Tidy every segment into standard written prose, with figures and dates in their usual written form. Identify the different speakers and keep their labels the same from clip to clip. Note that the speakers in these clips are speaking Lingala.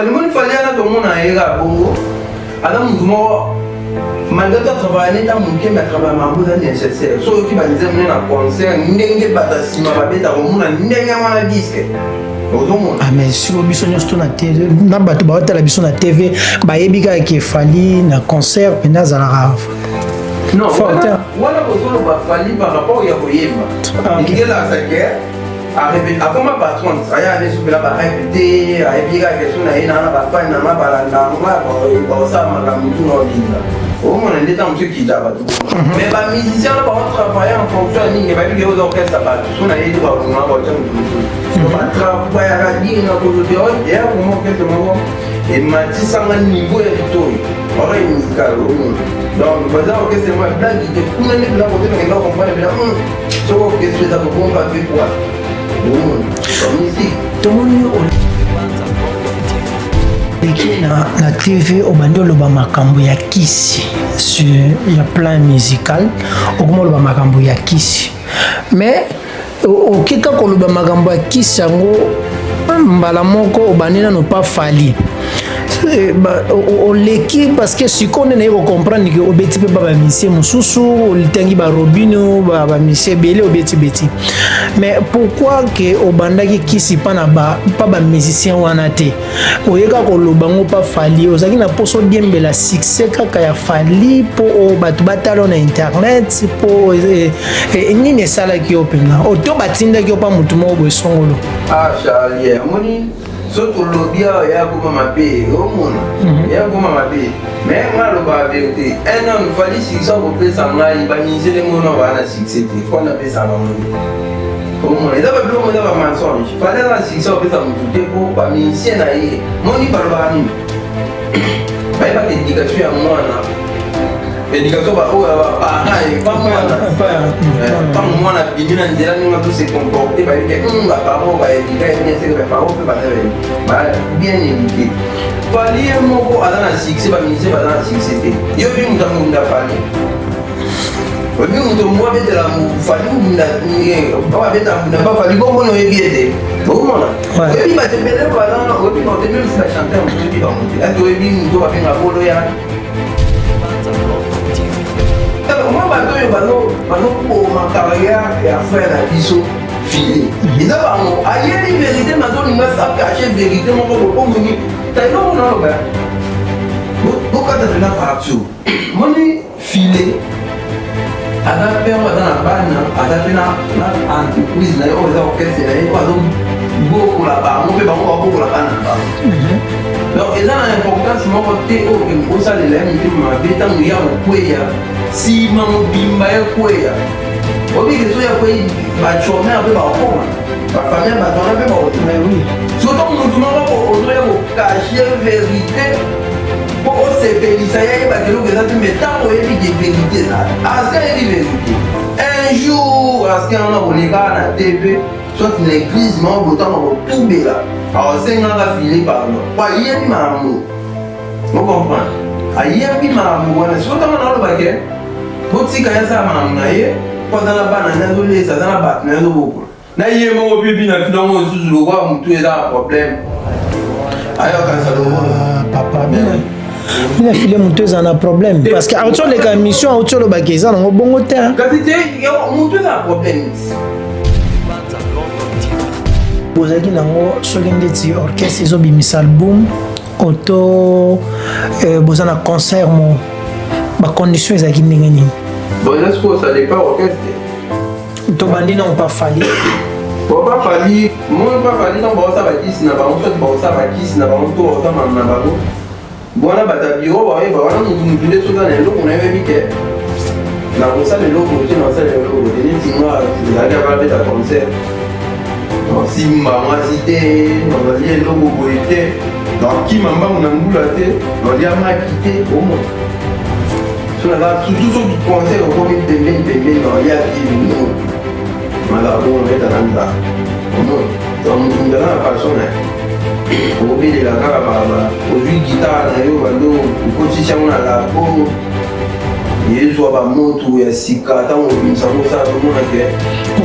Speaker 1: Fally, moni Fally wana tomona ye kaka bongo, aza motu moko malgré tout atravaille neta moke, mais atravaille makambo eza nécessaire. So oyoki banzembo ne na concert, ndenge bato ya nsima babetaka, omona ndenge wana disque ozomona.
Speaker 2: Ah, mais sikoyo biso nyonso to na tv na bato baotala biso na TV bayebi kaka ke Fally na concert mpenza azalaka
Speaker 1: Non,
Speaker 2: fort,
Speaker 1: wana
Speaker 2: hein.
Speaker 1: Wana bozoloba Fally par rapport ya koyemba.
Speaker 2: Ah, ok.
Speaker 1: Ekelakisa ke akoma patron, aya anesopela barépété, ayebi kaka question na ye na bafani nanga balanda nga, baosala makambo tu na olinga omona nde ntango mosu ekita bato. Mais bamusicien na baotravaille en fonction ya nini? Bayebi ke oza orchestre, bato so na ye te balonga baotya motu mosusu, batravaillaka dini na kozote eya koma orchestre moko ematisanga niveau ya litoyi, oreille musicale omona. Donc baza orchestre moko ya blague te kuna nde mpena kote nakenda comprendre mpena soki orchestre eza kobonga ve quoi, omona musique.
Speaker 2: Tomoni oleki na TV, obandi oloba makambo ya kisi sur ya plan musical, okoma oloba makambo ya kisi, mais okeka koloba makambo ya kisi yango mbala moko obandi nano pa Fally. Oleki parce que sikoyo nde naye kocomprendre ke obeti mpe ba bamusicien mosusu, otangi barobino, bamusicien ebele obeti-beti. Mais pourquoi ke obandaki kisi mpa na mpa bamusicien wana te, oyeka koloba ngo mpa Fally? Ozalaki na mposa odiembela succès kaka ya Fally mpo bato batala na internet mpo nini esalaki yo mpenza oto batindaki yo mpa motu moko boye songolo?
Speaker 1: Ah, Charlie, omoni, so tolobi awa ya koma mabe, omona ya koma mabe, mais nga alobaka vérité. Un homme Fally, succès akopesa ngai, bamusicien ndenge wana baa na succès te, fo napesa bango te. Omona eza babiloko, eza bamensonge. Fally aza na succès akopesa motu te, mpo bamusicien na ye, moni balobaka nini, bayebaka éducation ya mwana, éducation oyo ya baparent pa mwana. Ntango mwana abimi na nzela, ndenge azo se comporte, bayebi ke baparent baéduka ye bien, seke baparent mpe baza bien éduqué. Fally ye moko aza na succès, bamusicien baza na succès te. Yo bi moto amokunda Fally, oyebi moto mo abetela Fally mbunda, oyo abetela mbunda ba Fally bongo, oyebi ye te. Omona, oyebi bato ebele baza wana, oyebi bato ebele osi bachanteur moto, oyebi bango te. Ate oyebi moto babenga bolo ya mwa bato oyo bazoboma carrière ya frère na biso File, eza bango. Ayebi vérité, nazolinga sa cache vérité moko boye. Omoni tailoko naloba, bokata mpena partout. Moni File aza mpe oyo aza na bana, aza mpe na entreprise na ye oyo eza orchestre na ye, oyo azobokola bango mpe bango babokola bana na bango. Donc eza na importance moko te oyo osalela ye motema mabe. Ntango ya kokweya, nsima mobimba ekweya, obike so ya kwei, bachômeur mpe bakokoma, bafamille bato wana mpe bakotuna. Surtout motu moko ozoya kocacher vérité mpo osepelisa ye, ayebaka eloko eza te. Mais ntango oyebi ke vérité eza, aske ayebi vérité, un jour aske wana koleka na TV soit na église moko botanga kotubela, akosengaka File pardon po ayebi makambo. Ocomprendre, ayebi makambo wana. Siko ntango nalobake botika ye asala makambo na ye, po aza na bana nde azolesa, aza na bato na ye azobokola na ye moko mpe bina finango mosusu lokwa motu eza na problème, ayokanisa lokola
Speaker 2: Papa bina File, motu eza na problème parce que auti oleka mission, auti olobaki eza nango bongo te.
Speaker 1: Kasi te, motu eza na problème.
Speaker 2: Bozalaki nango soki ndeti orchestre ezobimisa album oto boza na concert mo, bacondition ezalaki ndenge nini?
Speaker 1: Bon, eza sikoyo, ça dépend orchestre.
Speaker 2: Tobandi nango pa Fally.
Speaker 1: Bon, pa Fally, moi pa Fally, ntango baosala bakisi na bango, soki baosala bakisi na bango to baosala mama na bango wana, bato ya biro bayeba wana. Motu nde soki na eloko na yebi ke nakosala eloko te, nakosala eloko te. Neti nga ezalaki ababeta concert, nasimba mwasi te, nazali eloko boye te, nakima mbangu na mbula te, nalia maki te. Omona so naza surtout soki concert okomi pembeni pembeni, nalia te, nazala bongo, nabeta na nzala. Omona, donc motu aza na façon na ye, okobelela kaka ozwi guitare na yo, bando okotisi yango na labo, ezwa bamoto ya sika. Ntango obimisa yango, osala tomona ke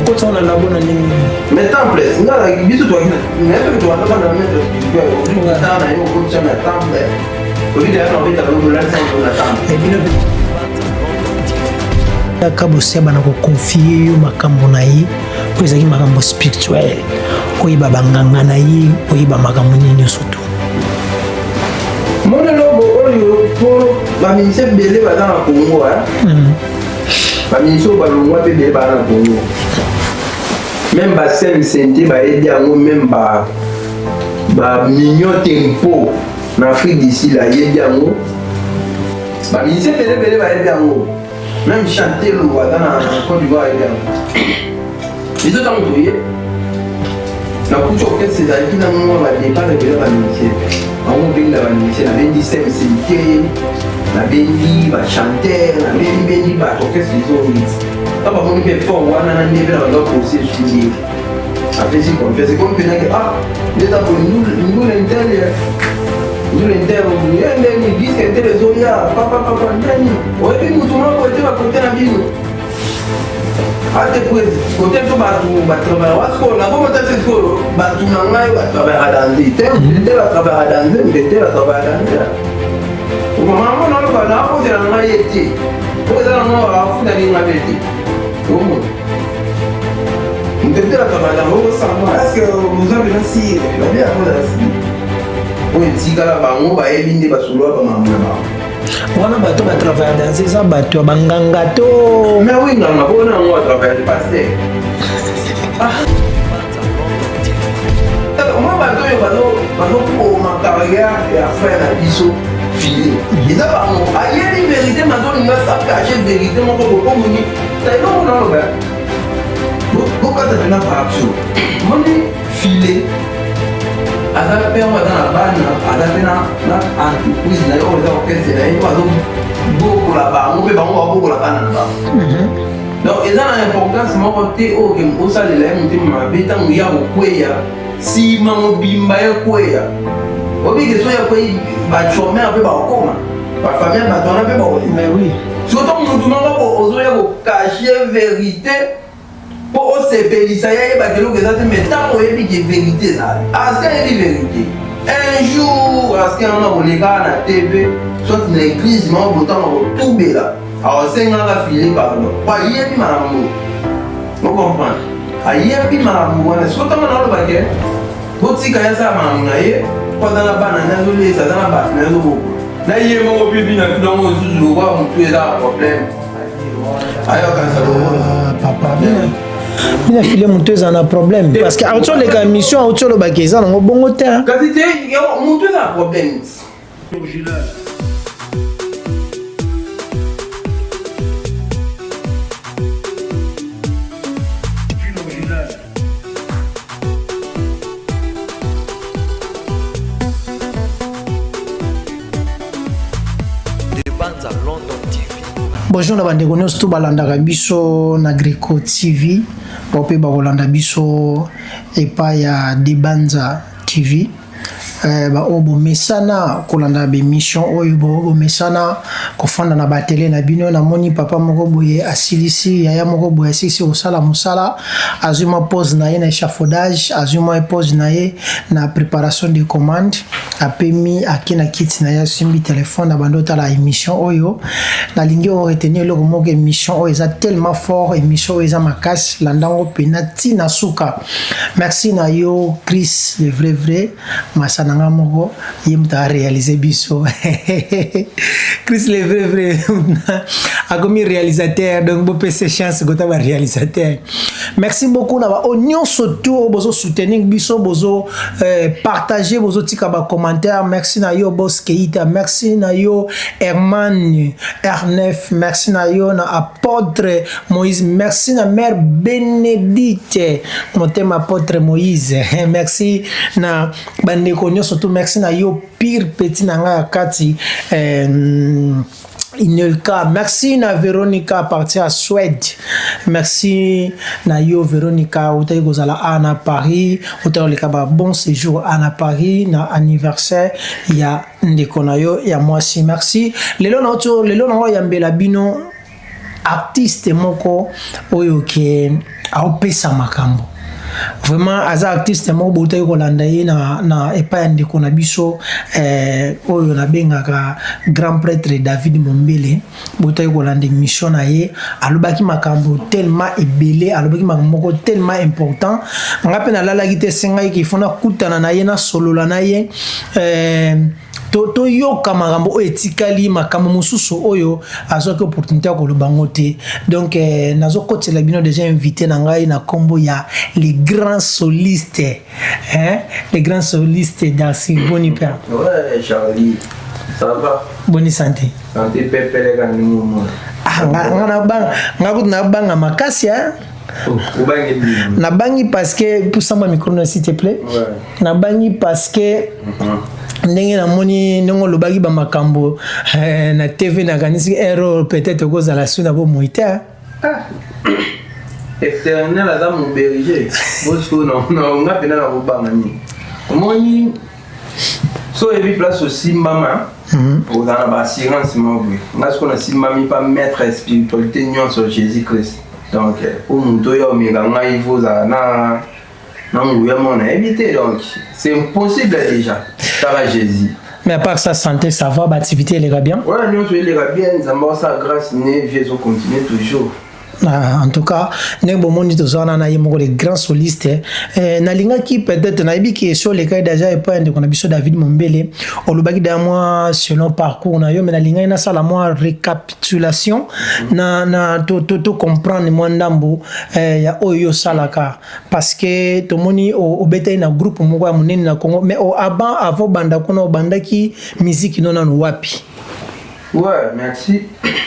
Speaker 2: Okotisa na labo na ndenge nini?
Speaker 1: Mais temple, nga biso toyaki na soki toyaka na maître spirituel, ozwi guitare na yo okotisa na temple, obi deya na obeta lobo olalisa moto na temple.
Speaker 2: Bino kaka boseba na kokonfie yo makambo na ye oyo ezalaki makambo spirituel, oyeba banganga na ye, oyeba makambo nini nyonso tu.
Speaker 1: Mona lobo oyo mpo baministre ebele baza na Congo, baministre oyo balongwa mpe ebele baza na Congo, même basem sente bayebi yango, même bamignon tempo na Afrique du Sud ayebi yango, baministre ebele ebele bayebi yango, même Chantelo aza na Côte d'Ivoire ayebi yango. Biso ntango toye nakuti orchestre ezalaki na mwa badépart ebele, bamusicien bango obengi na bamusicien, nabendi cmct, nabendi bachanteur, nabendi bendi bato, orchestre ezongi. Ntango bamoni mpe fort wana na ndenge na banda kose esuli, apesi confiance, ekomi mpenaki ah nde eza boye, ndule ntele, ndule ntele ye ndeni diske ntele ezoya papapapa ndeni oyebi mutu moko ete bakote na bino ate kote to bato batravaillaka wasikoyo nakoma ta sikoyo bato na ngai batravaillaka danze te, te batravaillaka danze mpe te batravaillaka danze. Okomama naloba nakotela na ngai ye te, oyo eza nango afuta ninga mpe te, omona moto te batravaillaka danze okosamba. Est-ce oza mpena sire babi akozala sire oyo etikala bango bayebi nde basolola bamakambo na bango.
Speaker 2: Wana bato batravailla danse eza bato ya banganga to?
Speaker 1: Mais oui, nganga bona yango batravailla pasteur. Mwa bato oyo bazokoma carrière ya frère na biso file eza bango ayebi vérité, mazolinga sacache vérité moko bokomoni ta eloko naloba bokata mpena parapso moni file aza mpe oyo aza na bana, aza mpe na entreprise na ye oyo eza orchestre na ye oyo azobokola bango mpe bango babokola bana na bango. Donc eza na importance moko te oyo ke osalela ye motema mabe. Ntango ya kokweya, nsima mobimba ekweya, obike so ya kwei, bachomere mpe bakokoma bafamille, bato wana mpe bakolela.
Speaker 2: Mais oui.
Speaker 1: Surtout mutu moko ozoya kocacher vérité mpo osepelisa ye, ayebaka eloko eza te. Mais ntango oyebi ke vérité ezali, aske ayebi vérité, un jour aske wana koleka na TV soit na église moko botanga kotubela, akosengaka file pardon po ayebi makambo. Ocomprendre, ayebi makambo wana. Siko ntango naoloba ke botika ye asala makambo na ye po aza na bana ne azolesa, aza na bato na ye azobokola na ye moko bibi na bino yango mosusu lokwa motu eza na problème ayokanisa lokola
Speaker 2: papa bina file motu eza na problème parce que auti oleka émission, auti olobaka eza nango bongo te.
Speaker 1: Kasi te, motu eza na problème.
Speaker 3: Original. Original.
Speaker 4: Debanza London TV.
Speaker 2: Bonjour na bandeko nyonso to balandaka biso na Greco TV, bao mpe bakolanda biso epai ya Debanza TV. Baoyo bomesana kolanda baémission oyo, bao bomesana kofanda na batele na bino, namoni papa moko boye asilisi, yaya moko boye asilisi kosala mosala, azwi mwa pause na ye na échafaudage, azwi mwa pause na ye na préparation de commande, apemi, ake na kiti na ye, asimbi telefone na bando otala émission oyo. Nalingi oretenir eloko moko: émission oyo eza tellement fort, émission oyo eza makasi, landango mpena ntina suka. Merci na yo Chris le vrai vrai masa na nga moko, ye moto aréalise biso. Chris le vrai vrai akomi réalisateur, donc bopesa chance kota baréalisateur. Merci beaucoup na baoyo nyonso tu oyo bozosoutenir biso, bozo partager, bozotika bacommentaire. Merci na yo Bos Keita, merci na yo Herman R9, merci na yo na apôtre Moïse, merci na mère Bénédicte motema apôtre Moïse, merci na bandeko nyonso tu, merci na yo pire petit na ngai ya kati Inelka, merci na Veronica à partir à Suède. Merci na yo Veronica, utaki kozala a na Paris, utaki koleka ba bon séjour a na Paris na anniversaire ya ndeko na yo ya mwasi. Merci. Lelo na oto lelo na yambela bino artiste moko oyo ke Aopesa makambo. Vraiment aza artiste moko boutaki kolanda ye na epai ya ndeko na biso oyo nabengaka grand prêtre David Mombele. Boutaki kolanda émission na ye, alobaki makambo tellement ebele, alobaki makambo moko tellement important. Nga mpe nalalaki te, esengaki qu'il faut nakutana na ye, nasolola na ye, toyoka makambo oyo etikali, makambo mosusu oyo azwaki opportunité ya koloba yango te. Donc nazokotela bino déjà invité na ngai na nkombo ya les grands solistes, hein? Les grands solistes Darcy. Boni père?
Speaker 1: Ouais, Charlie, ça va?
Speaker 2: Boni santé?
Speaker 1: Santé pepele ka ndenge omona.
Speaker 2: Ah, nga nabanga, nga kutu nabanga makasi, hein?
Speaker 1: Obangi nini?
Speaker 2: Nabangi parce que, pusamba micro na, s'il te plaît. Nabangi parce que ndenge namoni, ndenge olobaki bamakambo na TV, nakanisi erreur peut-être okozala su na bomoi te, hein.
Speaker 1: Ah. Éternel aza mon berger. Bosiko nga mpena na kobanga nini? Omoni, so oyebi place osimbama, ozala na baassurance moko boye. Nga siko nasimbami pa maître ya spiritualité nyonso, Jésus Christ. Donc po moto oyo omeka ngai, faut ozala na nguya moko nayebi te. Donc c'est impossible déjà, kaka Jésus.
Speaker 2: Mais à part ça, santé ça va, baactivité eleka bien?
Speaker 1: Wana nyonso eleka bien, Nzambe asala grâce, ne vie ezocontinue toujours.
Speaker 2: Ah, en tout cas ndenge bomoni, toza wana na ye moko le grand soliste. Nalingaki peut-être nayebi ke so olekaki déjà epai ya ndeko na biso David Mombele, olobaki da mwa selon parcours na yo, mais nalingaki nasala mwa récapitulation na to comprendre mwa ndambo ya oyo yo osalaka, parce que tomoni obetaki na groupe moko ya monene na Congo. Mais avant banda kuna, obandaki musique no nanu wapi?
Speaker 1: Ouais, merci.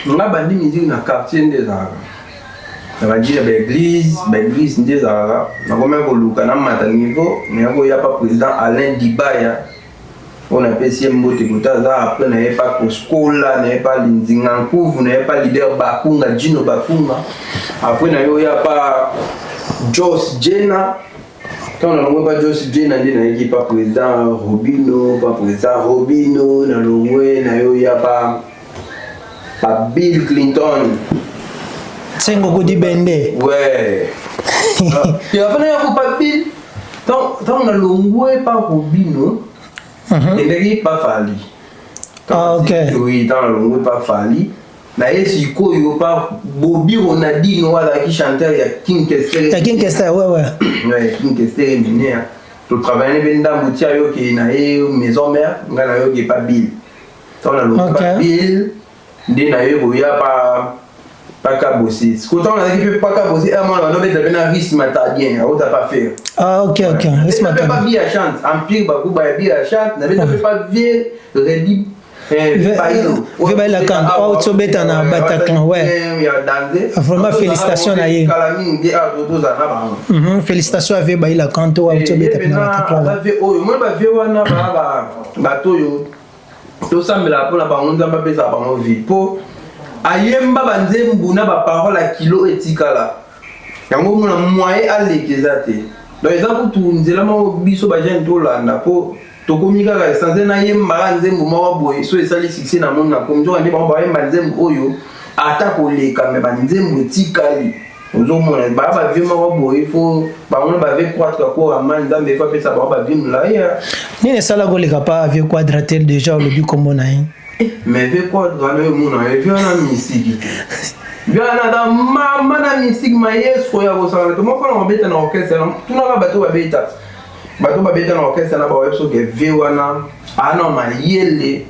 Speaker 1: Nga bandi musique na quartier nde ezalaka na bandi na baéglise, baéglise nde ezalaka. Nakomi koluka namata niveau, naya koya pa président Alain Dibaya oyo napesi ye mbote kota aza. Après naye pa Koskola, naye pa Linzinga Nkuvu, naye pa leader Bakunga, Jino Bakunga. Après naye oya pa Jos Jena. Ntango nalongwe pa Jos Jena, nde nayeki pa président Robino. Pa président Robino nalongwe, naye oya pa Bill Clinton.
Speaker 2: Sengo Dibende.
Speaker 1: Ouais. Afana yako pa Bill. Ntango nalongwe pa Robino, endeki pa Fali.
Speaker 2: Ah, ok.
Speaker 1: Oui, ntango nalongwe pa Fali, naye sikoyo pa Bobi Ronaldino oyo azalaki chanteur ya King Kester.
Speaker 2: Ya King Kester, ouais.
Speaker 1: Ouais, King Kester Eminea. Totravaille mpe ndambo ti ayoki na ye maison mère, ngai nayoki pa Bill. Ntango nalongwe pa Bill, nde naye koya pa paka bosi. Sikoyo ntango nazalaki mpe paka bosi, mwana bando obeta mpe na Ris Matadien, aota pa faire.
Speaker 2: Ah, ok, Ris
Speaker 1: mpe pa
Speaker 2: Matadien.
Speaker 1: Bia Chante, Empire Bakuba ya Bia Chante. Nabeta mpe pa vie Redi.
Speaker 2: Vie Bailo Kant, oyo tobeta na Bataclan, ouais.
Speaker 1: Ya danze.
Speaker 2: Vraiment, félicitations na ye.
Speaker 1: Kala mingi nde awa tozala na bango.
Speaker 2: Félicitations à vie Bailo Kant oyo tobeta na Bataclan, ouais.
Speaker 1: Bavie oyo moi, bavie wana baa bato oyo tosambelaka mpona bango, Nzambe apesaka bango vie, mpo ayemba banzembu na baparole ya kilo etikala yango. Omona moyen aleka eza te. Donc eza kutu nzela moko biso bajeune tolanda, mpo tokomi kaka essentiel nayembaka nzembo moko boye, so esali succès na moni nakomi. Nzoka nde bango bayemba nzembo oyo ata koleka, mais banzembo etikali. Ozomona baya bavie moko boye, faut bango na bavie croître korama. Nzambe faut apesa bango bavie molai.
Speaker 2: Nini esalaka koleka pa vie Quadra te? Déjà olobi kombo na ye.
Speaker 1: Mais vie Quadra wana, oyo omona ye, vie wana mystique te. Vie wana aza mama na mystique, mayeso ya kosangana te. Moko na kobeta na orchestre, tunaka bato babeta, bato babeta na orchestre na baoyebi soki vie wana aa na mayele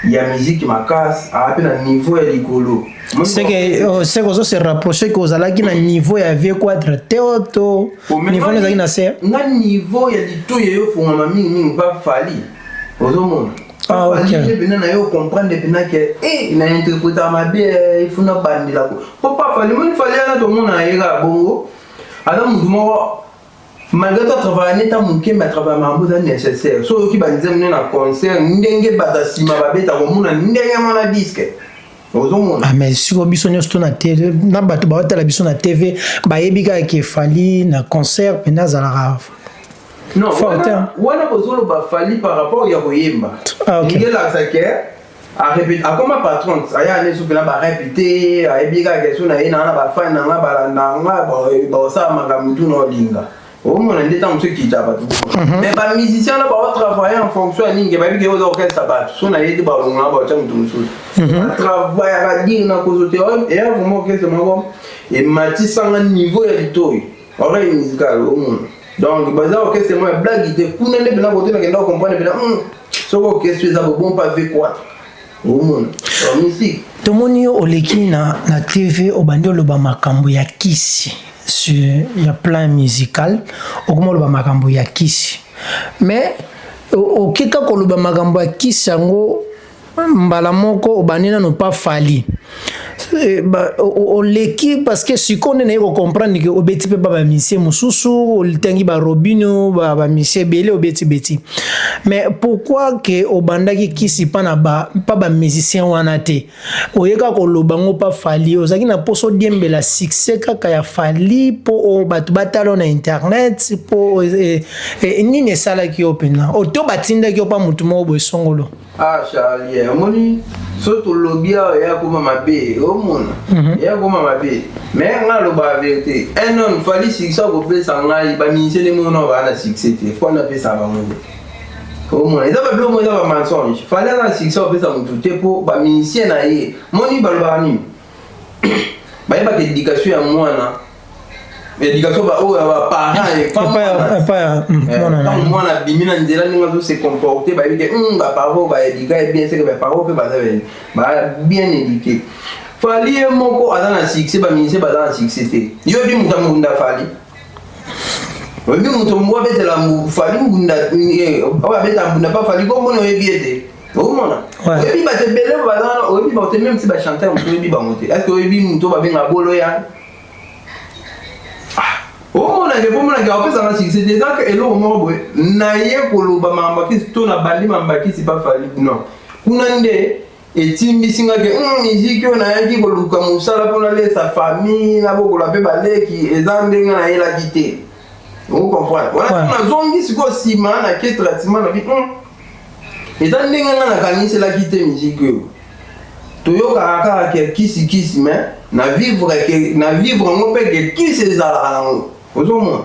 Speaker 1: ya musique makasi, aa mpe na niveau ya likolo.
Speaker 2: C'est que ozo se rapprocher ke ozalaki na niveau ya vie Quadra te, o to niveau ezalaki na se?
Speaker 1: Nga niveau ya litoyi eyofungama mingimingi pa Fali, ozomona.
Speaker 2: Ah, ok.
Speaker 1: Fali mpena na yo comprendre mpena ke na interpréter mabe, il faut na bandelako po pa Fali. Moni Fali wana, tomona ye kaka bongo, aza motu moko malgré to atravaille neta moke, mais atravaille makambo eza nécessaire. So oyoki banzembo nde na concert, ndenge bato ya nsima babeta, komona ndenge mwana disque, ozomona.
Speaker 2: Ah, mais sikoyo biso nyonso to na tv, na bato baotala biso na TV, bayebi kaka ke Fali na concert mpena azalaka
Speaker 1: Non,
Speaker 2: fort,
Speaker 1: wana,
Speaker 2: hein.
Speaker 1: wana bozoloba Fali par rapport ya koyemba.
Speaker 2: Ah, ok.
Speaker 1: Ndenge elakisa ke Akoma patron, aya ne soki na barep te, ayebi kaka question na ye na na bafani na nga balanda nga, baosala makambo tu na olinga omona nde ntango mosusu ekita bato. Mais bamusicien na baotravaille en fonction ya nini? Bayebi ke oza orchestre, bato so na ye te, balonga, baotya moto mosusu. Batravaillaka dire na kozo te. Eya vraiment orchestre moko ematisanga niveau ya litoi, oreille musicale, omona. Donc baza orchestre moko ya blague te. Kuna nde mpena kote nakenda kocomprendre mpena soki orchestre eza bobon pa V4, omona musique.
Speaker 2: Tomoni yo oleki na TV, obandi oloba makambo ya kisi sur ya plan musical, okoma oloba makambo ya kisi, mais okeka koloba makambo ya kisi yango mbala moko, obandi nano pa Fally. Oleki parce que sikoyo nde naye kocomprendre ke obeti mpe ba bamusicien mosusu, otangi baRobino, bamusicien ebele obeti-beti. Mais pourquoi ke obandaki kisi mpa na mpa bamusicien wana te, oyeka koloba ngo mpa Fally? Ozalaki na mposa odiembela succès kaka ya Fally mpo bato batala na internet, mpo nini esalaki yo mpena to batindaki yo mpa motu moko boye songolo?
Speaker 1: Ah, Charlie, omoni, so tolobi awa eya koma mabe, omona, eya koma mabe. Mais nga aloba vérité, un homme Fally, succès akopesa ngai, bamusicien nde mona baa na succès te, fo napesa bango te. Omona, eza babiloko moko, eza bamensonge. Fally aza na succès akopesa motu te, mpo bamusicien na ye, moni, balobaka nini? Bayebaka éducation ya mwana, éducation oyo ya baparent. Ntango mwana abimi na nzela, ndenge azose comporte, bayebi ke baparent oyo baéduquer ye bien, seke baparent mpe baza bien éduqué. Fally ye moko aza na succès, bamusicien baza na succès te. Yo oyebi moto ya mbunda Fally? Oyebi moto mbo abetela Fally mbunda, oyo abetela mbunda pa Fally kombona? Oyebi ye te, omona. Oyebi bato ebele baza wana, oyebi bango te. Même si bachanteur moto, oyebi bango te. Est-ce oyebi moto babenga Bolo ya? Omonake, mpo omonake apesanga succès te. Ezaka eloko moko boye naye koloba makambo akisi to na bandi makambo akisi pa Fally. Non, kuna nde etimbisi nga ke miziki oyo nayaki koluka mosala mpo nalesa famille, nabokola mpe baleki, eza ndenge nayelaki te, ocomprendre wana. Nazongi sikoyo nsima, nake traitement na bi eza ndenge nga nakaniselaki te. Miziki oyo toyokaka kaka ke kisi kisi, mais na vivre ke na vivre yango mpe ke kisi ezalaka nango, ozomona.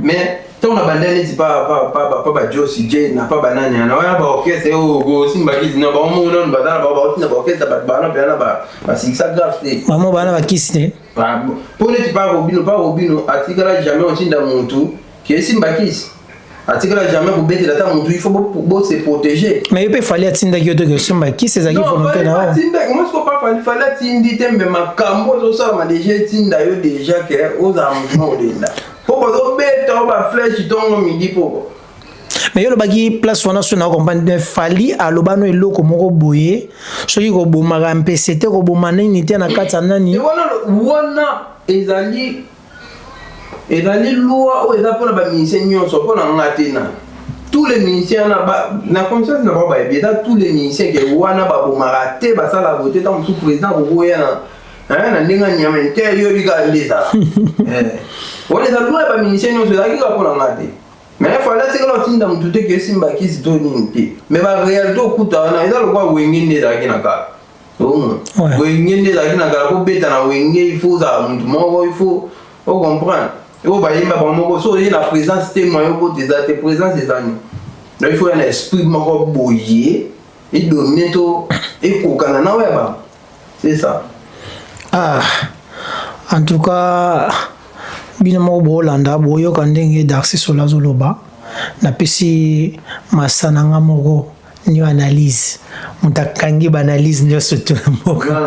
Speaker 1: Mais ntango na banda neti pa bajosi j na pa banani wana wana, baorchestre oyo osimba kisi na bango moko nanu baza na bango, baotinda baorchestre, bato bana mpena na basikisa grave te.
Speaker 2: Bango bana bakisi te.
Speaker 1: Mpo neti pa Robino atikala jamais otinda motu ke esimba kisi, atikala jamais kobetela ata motu. Il faut bose protéger.
Speaker 2: Mais yo mpe Fally atindaki yo te ke osimba kisi? Ezalaki volonté na
Speaker 1: yo? Mosiko pa Fally, Fally atindi te, mbe makambo ezosalama déjà etinda yo déjà ke ozala motu moko olenda, mpo bazobeta o baflèche ntongo midi poko.
Speaker 2: Mais yo olobaki place wana, so na comprendre, Fally aloba no eloko moko boye, soki kobomaka mpese te, koboma nini te na kati ya nani.
Speaker 1: Wana ezali loi oyo eza mpona bamusicien nyonso, mpona nga te, na tous les musiciens na conscience na bango bayebi, eza tous les musiciens ke wana babomaka te, basala bo te. Ntango mosusu président akokoya na ndenge ya nyama te, yoyebi kaka nde ezala wana. Eza loi ya bamusicien nyonso, ezalaki kaka mpona nga te. Mais Fally atikala otinda motu te ke esimba kisi to nini te. Mais baréalité okuta wana eza lokwa Wenge nde ezalaki na kala, omona. Wenge nde ezalaki na kala, kobeta na Wenge il faut ozala motu moko, il faut ocomprendre oyo bayemba bango moko. So oye na présence te, moyen obota eza te. Présence eza nini? Donc il faut ya na esprit moko boye edomine to ekokana na oyo ya bango, c'est ça.
Speaker 2: Ah, en tout cas bino moko boolanda, boyoka ndenge Darcy Solo azoloba. Napesi masa na nga moko New Analyse, moto akangi baanalyse nyonso to na mboka.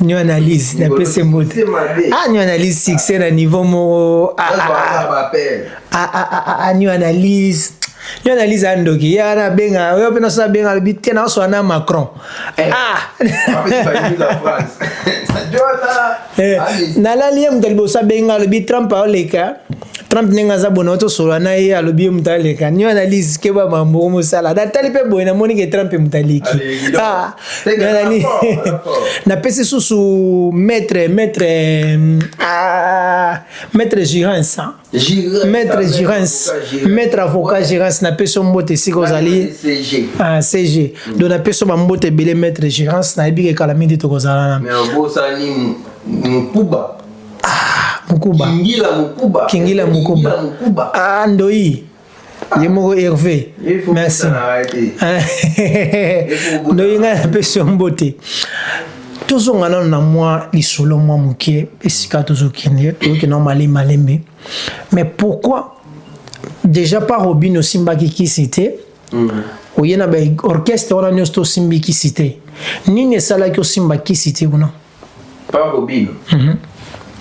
Speaker 2: New Analyse, napesi mbote. Ah, New Analyse, succès na niveau moko. Ah, New Analyse, New Analyse andoki ye wana, abenga oyo mpe naso, abenga, alobi te, naoswa na Macron. Ah, nalali ye moto ya liboso abenga, alobi Trump aoleka, Trump ndenge aza bona, tosolola na ye, alobi ye moto aleka. New Analyse, keba mambo mosala. Natali mpe boye, namoni ke Trump moto aleki. Ah, napesi susu maître, ah, maître Girance. Maître Girens, maître avocat Girens, napesi yo mbote esika ozali.
Speaker 1: CG.
Speaker 2: Ah, CG. Donc napesi yo bambote ebele, maître Girens, nayebi ke kala mingi tokozala na.
Speaker 1: Mais obosani Mukuba.
Speaker 2: Mukuba.
Speaker 1: Kingila Mukuba.
Speaker 2: Kingila Mukuba.
Speaker 1: Kingila Mukuba.
Speaker 2: Ah, Ndoi. Ye moko Hervé.
Speaker 1: Il faut
Speaker 2: Merci.
Speaker 1: arrêter.
Speaker 2: Ndoi, ngai napesi yo mbote. Tozonga nano na mwa lisolo mwa moke esika tozokende, tozokende malembe malembe. Mais pourquoi déjà par Robin osimbaki kisi te? Oye na baorchestre wana nyonso tosimbi kisi te. Nini esalaki osimba kisi te kuna?
Speaker 1: Pas Robin.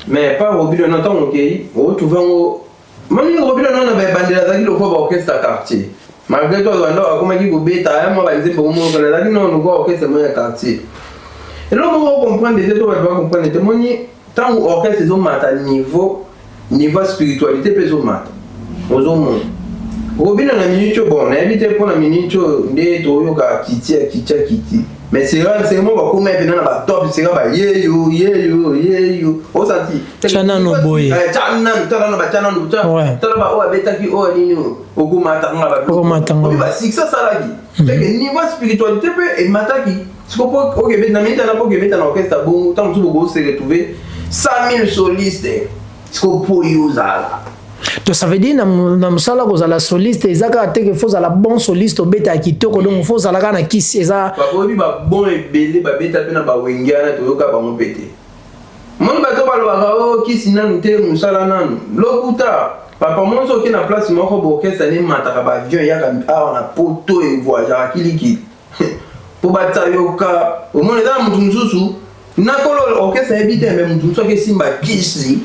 Speaker 1: Mais pas Robin, non, ntango okei otrouve yango moni Robin nano na ebandeli azalaki lokola baorchestre ya quartier. Malgré tout, banda akomaki kobeta ya mwa banzembo moko, azalaki nano lokola orchestre moko ya quartier. Eloko moko ocomprendre te, to bato bacomprendre te, moni ntango orchestre ezomata niveau, niveau ya spiritualité mpe ezomata. Ozomona Robin na minute oyo, bon, nayebi te mpo na minute oyo nde toyoka kiti ya kiti ya kiti, mais sera seulement bakóma mpena na batop, sera bayeyo yeyo yeyo, osanti.
Speaker 2: Tya nano boye.
Speaker 1: Tya nanu, tala nano, batya nanu. Tala ba oyo abetaki oyo nini oyo okomatanga.
Speaker 2: Okomatanga.
Speaker 1: Obi basuccès asalaki teke niveau ya spiritualité mpe emataki. Siko po okebeta na minute wana, mpo okebeta na orchestre bongo, ntango mosusu boko se retrouver 100 000 solistes. Siko mpo yo ozala
Speaker 2: To ça veut dire na mosala kozala soliste eza kaka te ke faut ozala bon soliste, obeta ya kitoko, donc faut ozala kaka na kisi eza.
Speaker 1: Bakoyebi babon ebele babeta mpe na bawenge wana, toyoka bango mpe te. Moni bato balobaka o kisi nanu te, mosala nanu, lokuta papa. Monso oke na place moko boorchestre nemataka baavion, eyaka awa na Poto, evoyageaka kilikili mpo batia yoka. Omona eza na motu mosusu nakolo orchestre ayebi te, me motu mosusu akesimba kisi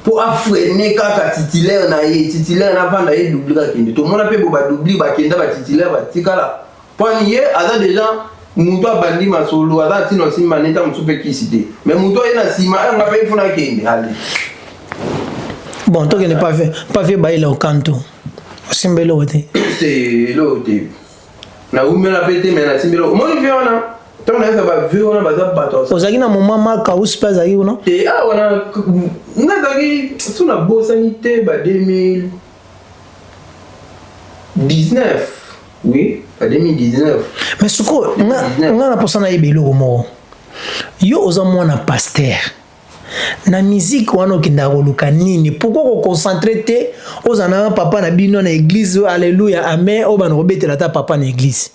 Speaker 1: mpo afreiner kaka titulaire na ye, titulaire navanda ye doublure akende. Tomona mpe bo badoublure bakenda, batitulaire batikala mponi ye aza déjà moto abandi masolo, aza ntina osimba neta mosusu mpe kisi te, mais moto aye na nsima anga mpe ifuna akende ale.
Speaker 2: Bon, tokende pave bayela okanto, osimba eloko te?
Speaker 1: Te, eloko te, nawumela mpe te, me nasimbi eloko. Omoni vie wana, ntango nayesa bavie wana, baza bato.
Speaker 2: Ozalaki na moment Mark House mpe azalaki kuna?
Speaker 1: Te, awa na nga ezalaki so nabosani te ba 2019, oui, ba 2019.
Speaker 2: Mais sikoyo nga na mposa nayeba eloko moko. Yo oza mwana pasteur, na musique wana okendaka koluka nini? Pourquoi koconcentrer te, ozala na papa na bino na église, alleluya, amen, oyo bana kobetela ata papa na église?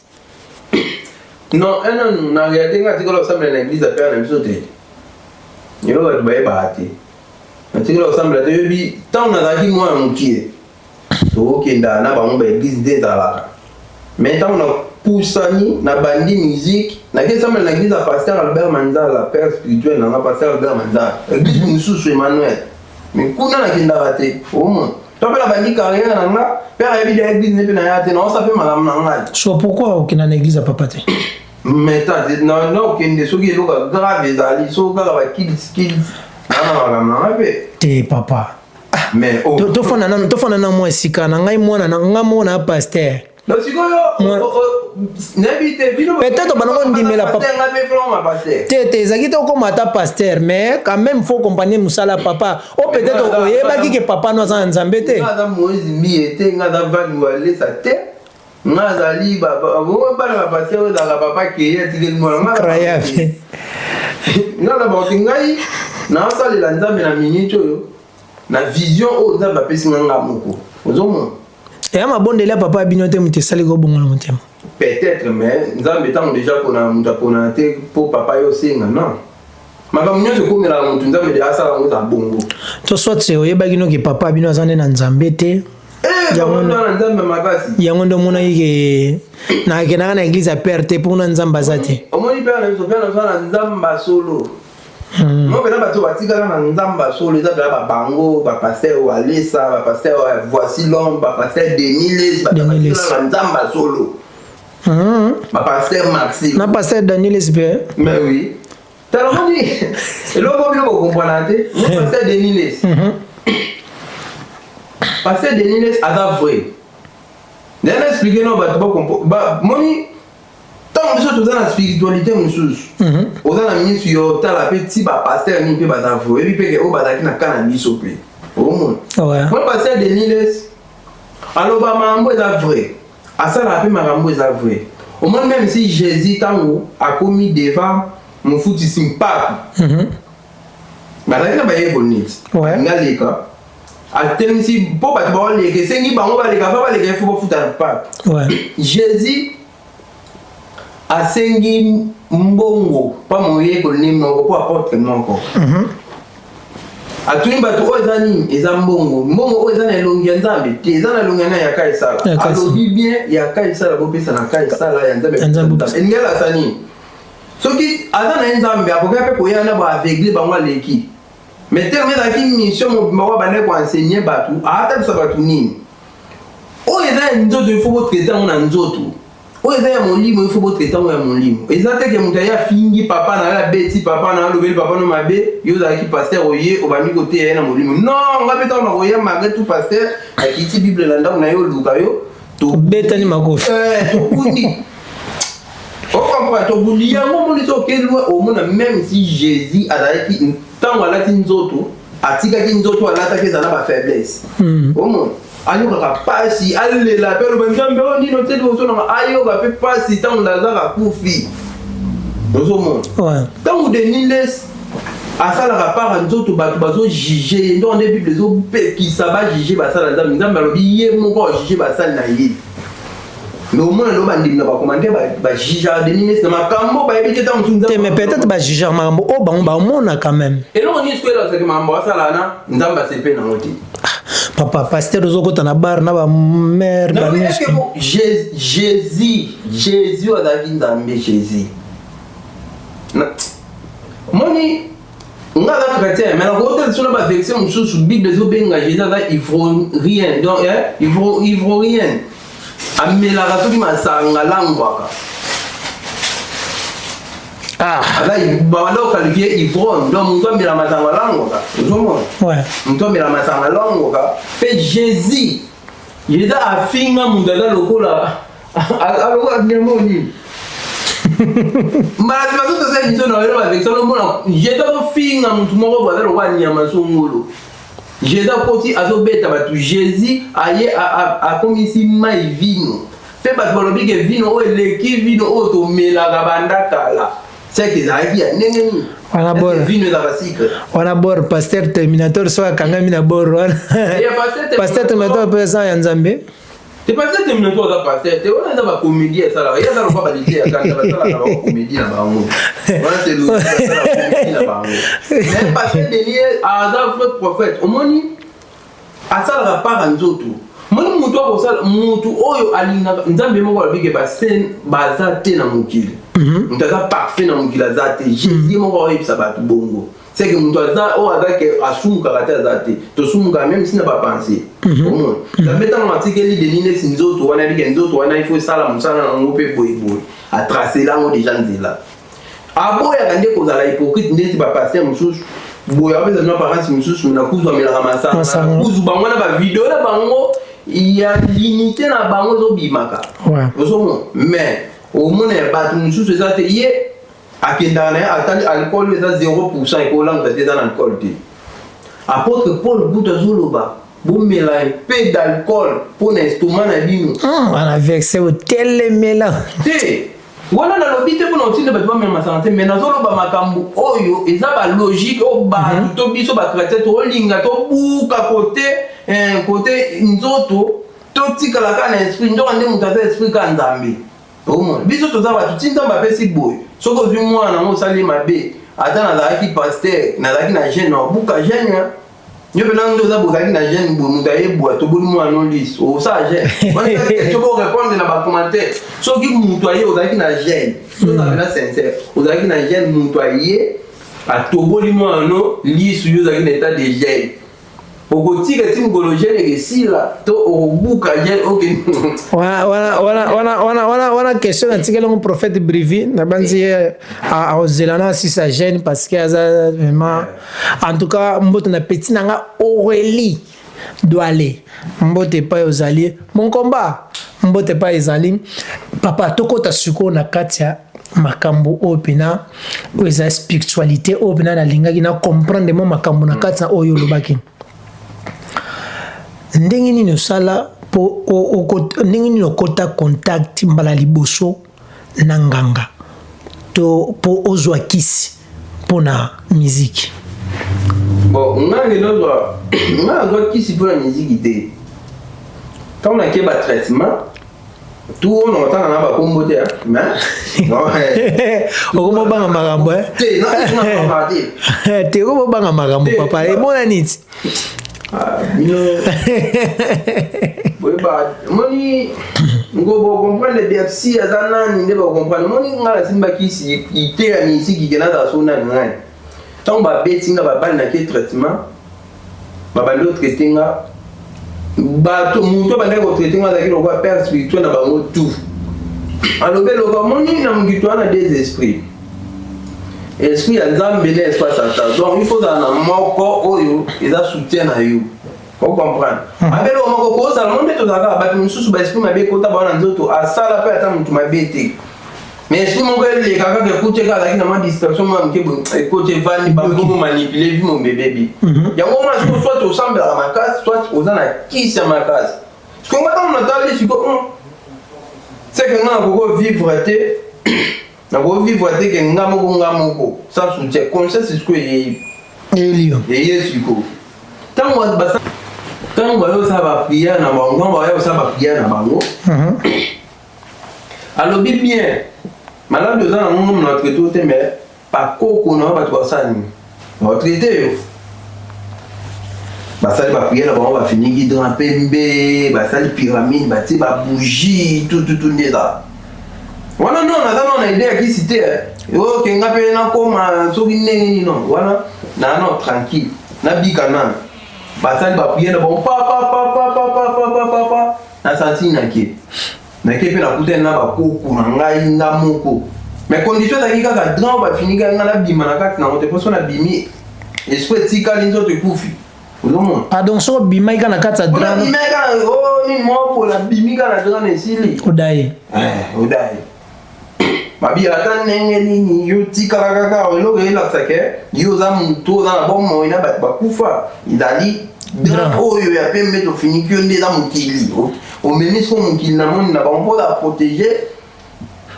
Speaker 1: Non, un na réalité nga atikala kosambela na église ya père na biso te. Eloko bato bayebaka te, natikala kosambela te. Oyebi, ntango nazalaki mwana mokie, tokokenda na bango baéglise nde ezalaka, mais ntango napusani, nabandi musique, nake sambela na église ya pasteur Albert Manzala, père spirituel nanga, pasteur Albert Manzala, église mosusu Emmanuel, mais kuna nakendaka te. Omona to mpe nabandi carrière na nga, père ayebi dia église ne mpe na ya te, naosa mpe malamu na ngai.
Speaker 2: So pourquoi okenda na église ya papa te?
Speaker 1: Mais ta na okende soki eloko ya grave ezali, soki kaka bakilisi naa na makambo na ngai mpe.
Speaker 2: Te, papa.
Speaker 1: Mais oh.
Speaker 2: Tofanda nano, tofanda na mwa esika na ngai, mwana na ngai, mwana ya pasteur.
Speaker 1: Donc sikoyo nayebi te bino.
Speaker 2: Peut-être bango ndimela papa.
Speaker 1: Nga mpe floma pasteur.
Speaker 2: Te te, ezalaki te okóma ata pasteur, mais quand même faut comprendre mosala ya papa o peut-être oyebaki ke papa no aza na Nzambe te.
Speaker 1: Nga aza Moïse Mbiye te, nga aza Vani Walesa te, nga azali bana bapasteur oyo ezalaka papa keye atikeli mwana nga.
Speaker 2: Incroyable.
Speaker 1: Nga aza baote ngai naosalela Nzambe na minute oyo na vision oyo Nzambe apesi nga, nga moko, ozomona.
Speaker 2: Eya mabondeli ya papa ya bino te moto esali kobongola motema?
Speaker 1: Peut-être, mais Nzambe ntango déjà mpona moto aponana te mpo papa yo osenga non, makambo nyonso ekomelaka motu, Nzambe de asala yango eza bongo.
Speaker 2: To soit oyebaki noki papa ya bino aza nde na Nzambe te.
Speaker 1: Yango na Nzambe makasi.
Speaker 2: Yango nde omonaki ke nakendaka na église ya père te mpona Nzambe aza te.
Speaker 1: Omoni, père na biso, père na biso na Nzambe solo mo mpena bato batikala na Nzambe solo, eza mpena babango bapasteur Walesa, bapasteur Voici l'homme, bapasteur Deniles, bato batikala na Nzambe solo, bapasteur Maxi.
Speaker 2: Na pasteur Daniel mpe?
Speaker 1: Mais oui, tala, moni eloko bino bokomprana te, mo pasteur Deniles, pasteur Deniles aza vrai. Ndenge na expliquer no bato moni, ntango biso toza na spiritualité mosusu, oza na misu yo otala mpe ti bapasteur nini mpe baza vrai, oyebi mpe ke oyo bazalaki na ka na biso mpe. Omona moi, pasteur Denis Lessie aloba makambo eza vrai, asalaka mpe makambo eza vrai. Omoni, même si Jésus, ntango akomi devant mofutisi mpaku, bazalaki na bayekoli neti ngaleka, atelemisi mpo bato baoleka, esengi bango baleka, fa baleka, ifo bafuta mpaku. Jésus asengi mbongo mpa moyekoli ne moko, mpo apôtre moko. Atuni bato: oyo eza nini? Eza mbongo. Mbongo oyo eza na elongi ya Nzambe te, eza na elongi ya nani? Ya Kaisala. Alobi bien: ya Kaisala bopesa na Kaisala, ya Nzambe. Elingi alakisa nini? Soki aza na ye Nzambe, akoki mpe koya na baaveugle bango, aleki. Mais terme ezalaki mission mobimba oyo bandaki koenseigner bato, atalisa bato nini? Oyo eza ya nzoto, ifo botraiter yango na nzoto. Oyo eza ya molimo, ifo botraiter yango ya molimo. Eza te ke moto aye, afingi papa na ye, abeti papa na ye, alobeli papa no mabe, yo ozalaki pasteur, oye obandi koteya ye na molimo. Non, nga mpe ntango na koya, malgré tout pasteur akiti Bible na ndako na ye, oluka yo.
Speaker 2: Tobetani makofi.
Speaker 1: Tobundi, ocomprendre? Tobundi yango. Omoni, so oke loin, omona même si Jésus azalaki, ntango alati nzoto, atikaki nzoto alataki eza na bafaiblesse. Omona ayokaka pasi, alela mpe aloba: Nzambe, oyo nino te liboso nanga. Ayoka mpe pasi ntango Lazare akufi. Ozomona, ntango Denis Lessie asalaka para nzoto, bato bazojuger ye. Ndongo nde Bible ezopekisa bajuger basala Nzambe. Nzambe alobi ye moko ajuger basali na ye. Mais omona lelo bandimi na bacommentaire bajugeaka Denis Lessie na makambo bayebi te. Ntango mosusu
Speaker 2: te, mais peut-être bajugeaka makambo oyo bango baomona quand même.
Speaker 1: Eloko nini sikoyo elakisaki makambo asala na Nzambe asepe nango te?
Speaker 2: Papa pasteur, ozokota na bar na bamare.
Speaker 1: Jésus, Jésus azalaki Nzambe. Jésus, moni nga aza chrétien, mais nakotala biso na baversion mosusu, Bible ezobenga Jésus aza ivrognerie. Donc ivrognerie, amelaka soki masanga, langwaka. Aza bawanda oqualifier ivrogne. Donc moto amela masanga alangwaka, ozomona, moto amela masanga alangwaka. Mpe Jésus, Jésus afinga moto aza lokola alokola nyama nini. Mbala nsima so tosala émission na oyelo baversion, omona Jésus azofinga motu moko boye aza lokola nyama songolo. Jésus akoti, azobeta bato. Jésus aye, akomisi mai vino, mpe bato balobi ke vino oyo eleki vino oyo tomelaka banda kala. Seke ezalaki ya ndenge nini?
Speaker 2: Wana bor.
Speaker 1: Vino ezalaka sucre.
Speaker 2: Wana bor pasteur Terminator, so akangami na bor wana. Pasteur Terminator mpe eza ya Nzambe.
Speaker 1: Te, pasteur Terminator aza pasteur te. Wana eza bacomédie esalaka ye, aza lokwa balite ya kanda, basalaka bacomédie na bango wana, c'est basalaka comédie na bango. Mais pasteur Denis aza vrai prophète. Omoni, asalaka para nzoto. Moni mutu akosala, mutu oyo alingaka Nzambe moko alobi ke basaint baza te na mokili, moto aza parfait na mokili aza te. Jésus moko akoyebisa bato bongo. C'est que moto aza oyo aza ke asumukaka te, aza te. Tosumukaka même si na bapensées. Omona, Nzambe ntango atikeli Denis nesi nzoto wana, yebike nzoto wana ifo esala mosala nango mpe boyeboye, atracela yango déjà nzela. Aboyaka nde kozala hypocrite ndeti bapasteur mosusu boye, apesa bino apparence mosusu na kuzu, amelaka masanga na kuzu. Bango na bavideo na bango ya limite na bango ezobimaka, ozomona. Mais omona ya bato mosusu eza te. Ye akendaka na ye, atali alcool eza 0, ekolangisa te, eza na alcool te. Apôtre Paul butu azoloba: bomela un peu d'alcool mpo na estomac na bino.
Speaker 2: Wana verset otelemela.
Speaker 1: Te, wana nalobi te mpona otinda bato bamela masanga te, mais nazoloba makambo oyo eza balogique oyo bato to biso bachrétien tolinga tobuka kote kote nzoto, totikala kaka na esprit. Nzoka nde moto aza esprit kaka Nzambe. Omona, biso toza bato ti Nzambe apesi boye. Soki ozwi mwana nango, osali mabe, ata nazalaki pasteur, nazalaki na jeûne, naobuka jeûne. Yo mpe nano nde oza bozalaki na jeûne boye, moto ayebwa toboli mwana no lisi, osala jeûne wana? Question borépondre na bacommentaire. Soki moto aye, ozalaki na jeûne, ozala na sincère, ozalaki na jeûne, moto aye atoboli mwana no lisu, yo ozalaki na état de jeûne, okotika ti mokolo jeûne ekesila to okobuka jeûne okende?
Speaker 2: Wana question natikeli yango prophète Brivi. Nabanzi ye akozela na asisa jeûne, parce que aza vraiment. En tout cas, mbote na petit na nga Aurélie Douale, mbote epai ozali. Monkomba, mbote epai ezali. Papa, tokɔta sikoyo na kati ya makambo oyo mpena oyo eza spiritualité, oyo mpena nalingaki na comprendre mo makambo na kati na oyo olobaki. Ndenge nini osala po ndenge nini okota contact mbala liboso na nganga to po ozwa kisi mpo na miziki?
Speaker 1: Bon, nga nde nazwa, nga nazwa kisi mpo na miziki te. Ntango nake ba traitement tout oyo nakotanga na bakombo te, mais
Speaker 2: okoma obanga makambo
Speaker 1: eh? Te,
Speaker 2: te. Te, okoma obanga makambo, papa, emonani ti.
Speaker 1: Ah, bino boyeba, omoni ngo bocomprendre Bercy aza nani nde bocomprendre. Omoni, nga nasimba kisi te ya misiki ke nazala so nani. Ngai ntango babeti nga babali, nake traitement, babandi otraite nga. Bato, moto abandaki kotraite nga azalaki lokola père spirituel na bango. Tout alobi eloko, amoni na mokili wana deux esprits, esprit ya Nzambe na esprit ya Satan. Donc il faut ozala na moko oyo eza soutien na yo, ocomprendre. Mabe eloko moko kozala mo nde tozalaka bato mosusu, baesprit mabe ekota bao na nzoto, asala mpe ata motu mabe te, mais esprit moko eleka kaka, ekuti kaka, azalaki na mwa distraction mwa moke boye, ekoti, evandi, bakomo manipule vi mobebebi yango mwana. Siko soit osambelaka makasi, soit oza na kisi ya makasi. Siko nga ntango natali siko, c'est que nga nakoko vivre te, nakovivre te ke nga moko, nga moko sans soutien. Conscience siko eyei.
Speaker 2: Elio.
Speaker 1: Eye siko ntango ntango bayosala baprière na bango, ntango baya kosala baprière na bango, alobi bien, maladi oza na ngongo na traite te, mais bakoko na yo, bato basala nini, batraite yo. Basali baprière na bango, bafiniki drap pembe, basali pyramide, batie babougie, tututu nde ezala wana. Non, naza no na idée ya kisi te. Oke, nga mpe nakoma soki ndenge nini, non, wana na no tranquille, nabika nanu. Basali baprière na bango, papapapapapapapa, na santi nake, nake mpe nakutani na bakoko na ngai nga moko. Mais condition ezalaki kaka drap bafinika nga, nabima na kati nango te, mpo so nabimi, esprit etikali, nzoto ekufi, ozomona.
Speaker 2: Ah, donc soki obimaki kaka na kati ya drap?
Speaker 1: Nabimaki kaka o nini moko, nabimi kaka na drap na esili.
Speaker 2: Odaye.
Speaker 1: Odaye. Babi ata ndenge nini, yo tikala kaka. Eloko eyelakisa ke yo oza motu, oza na bomoi na bato bakufa, ezali drap oyo ya pembe tofiniki yo nde eza mokili. Omemi siko mokili na moni na bango mpo oza protégé.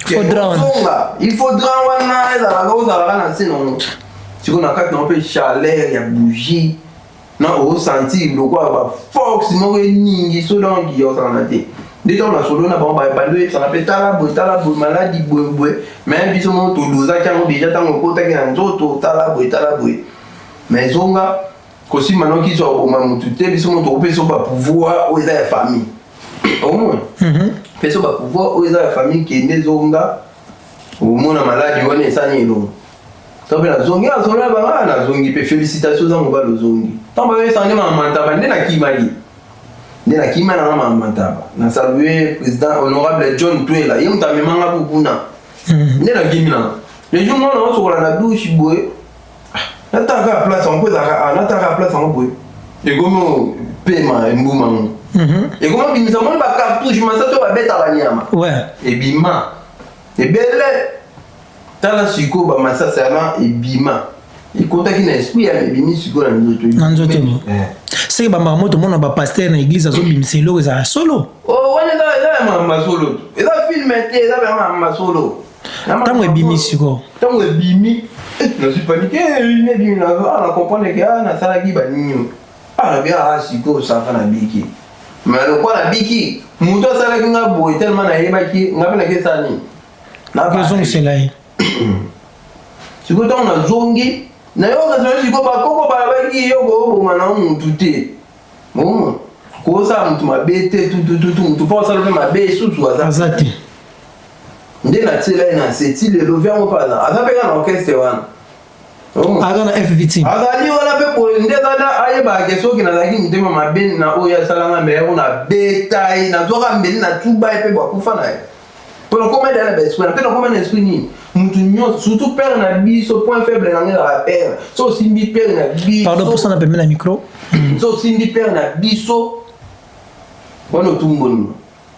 Speaker 1: Ozonga, il faut drap wana ezalaka, ozalaka na nse nango. Sikoyo na kati nango mpe chaleur ya bougie na osentir lokola baforce moko eningi so. Donc ya ozala te nde ntango na solo na bango, bandi oyebisaka mpe, tala boye, tala boye, maladi boye boye, mais biso moko todozaki yango déjà ntango ekotaki na nzoto, tala boye, tala boye, mais ezonga kosimba noki so akoboma motu te. Biso moko tokopesa bapouvoir oyo eza ya famille, omona peso bapouvoir oyo eza ya famille. Kende, ezonga, omona maladi wana esani elongo. To mpe nazongi, nazongi banga, nazongi mpe félicitation, oza mobali, ozongi. Ntango bayoyesanga nde mamantaba, nde nakimaki, nde nakima nanga mamantaba. Na salue président honorable John Twela, ye moto amemanga bukuna. Nde nakimi nanga. Le jour mwana osokola na douche boye, nataka place yango mpo ezalaka, nataka place yango boye, ekomi pema embuma ngo, ekoma bimisa moni bacartouche, masasi oyo babeta banyama. Ebima ebele. Tala sikoyo, bamasasi wana ebima, ekotaki na esprit ya ebimi sikoyo na nzoto.
Speaker 2: Na nzoto. Seke bamakambo tomona bapasteur na église azobimisa eloko, ezala solo?
Speaker 1: Oh, wana eza ya makambo ya solo, eza film te, eza ya makambo ya solo.
Speaker 2: Ntango ebimi sikoyo?
Speaker 1: Ntango ebimi, nazwi panique. Ebimi, na comprendre ke nasalaki banini, nabi sikoyo saka nabiki. Mais lokola nabiki, moto asalaki nga boye, tellement nayebaki nga mpe naki esala nini.
Speaker 2: Ozongisela ye.
Speaker 1: Sikoyo ntango nazongi, nayoka solo sikoyo bakoko balobaki, yo kooboma na mutu te, omona kosala mutu mabe te, tutututu, mutu mpo osala mpe mabe esusu
Speaker 2: aza te.
Speaker 1: Nde natiela ye na se ti lelo. Viango mpe aza mpe kaka na orchestre wana.
Speaker 2: Aza na FVT.
Speaker 1: Azali wana mpe boye nde aza, ayebaka ke soki nazalaki motema mabe na oyo asalanga, me yango nabeta ye, nazwaka mbeli na tuba ye mpe bakufa na ye. Mpo nakoma deya na baesprit mpe nakoma na esprit nini, mutu nyonso, surtout père na biso, point faible na ngai ezalaka père. So osimbi père na biso
Speaker 2: Pardon, pusana pembe na micro.
Speaker 1: So osimbi père na biso wana, otumboni.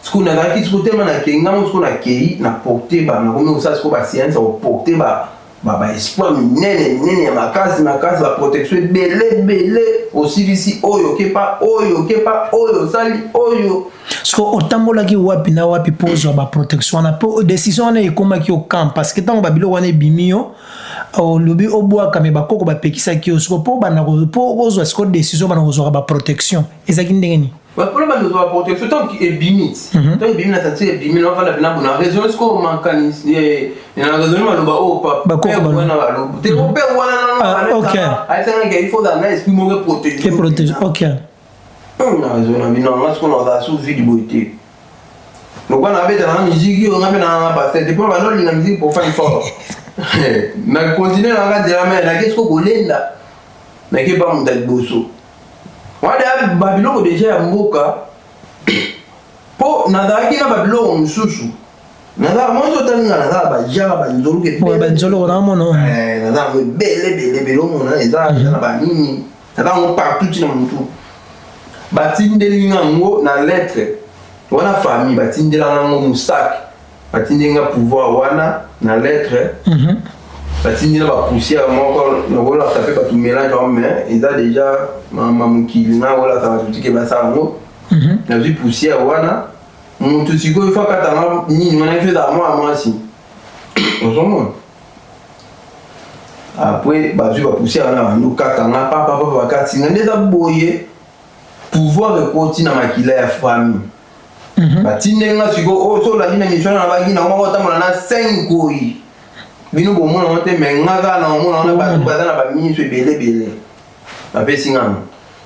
Speaker 1: Sikoyo nazalaki sikoyo tema nakei ngango, sikoyo nakei na porte ba, nakomi kosala sikoyo baséance ya koporte ba. Baespoir minene minene ya makasi makasi, baprotection ebele ebele. Osilisi oyo, okepa oyo, okepa oyo, osali oyo.
Speaker 2: Siko otambolaki wapi na wapi mpo ozwa baprotection wana? Mpo décision wana ekomaki yo camp, parce que ntango babiloko wana ebimi, yo olobi obwaka, me bakoko bapekisaki yo. Siko mpo obanda, mpo ozwa siko décision, banda kozwaka baprotection, ezalaki ndenge nini?
Speaker 1: Mpona bando ozwa baprotection, ntango ebimi, ntango ebimi na sentir ebimi, nafanda mpena bona raison. Siko makanisi na raison, maloba oyo
Speaker 2: Bakoko
Speaker 1: wana baloba te, père wana ayebisangaki il faut ozala na esprit moko
Speaker 2: eprotege. Eprotege, ok.
Speaker 1: Na raison na bino nga siko nazala su vide boye te. Lokwa nabeta na musique oyo, nga mpe na pasteur te, mpo bando olinga musique profane fort. Na continue nanga nzela, me nake siko kolenda, nake pa moto ya liboso wana, babiloko déjà ya mboka, mpo nazalaki na babiloko mosusu. Nazala mwasi, otalinga, nazala bajaka banzoluka.
Speaker 2: Banzoloko naomona.
Speaker 1: Naza yango ebele ebele ebele. Omona, eza na banini, naza yango partout, ntina motu batindeli nga yango na lettre wana. Famille batindelanga yango mosaki, batindeli nga pouvoir wana na lettre, batindi na bapoussière moko. Nakolata mpe bato mélange yango, mais eza déjà ma mokili. Nakolata bato tike basala yango. Nazwi poussière wana, motu sikoyo ifo akatanga nini wana, ifo ezala mwana mwasi, ozomona. Après bazwi bapoussière wana, bando katanga papapapa, bakatinga nde eza boye. Pouvoir ekoti na makila ya famille. Batindeli nga sikoyo oyo. So olandi na mission na bangi nango moko, otambola na 5 koi. Bino bomona ngo te, me nga kaka na omona wana. Bato baza na bamiso ebele ebele, bapesi nga ngo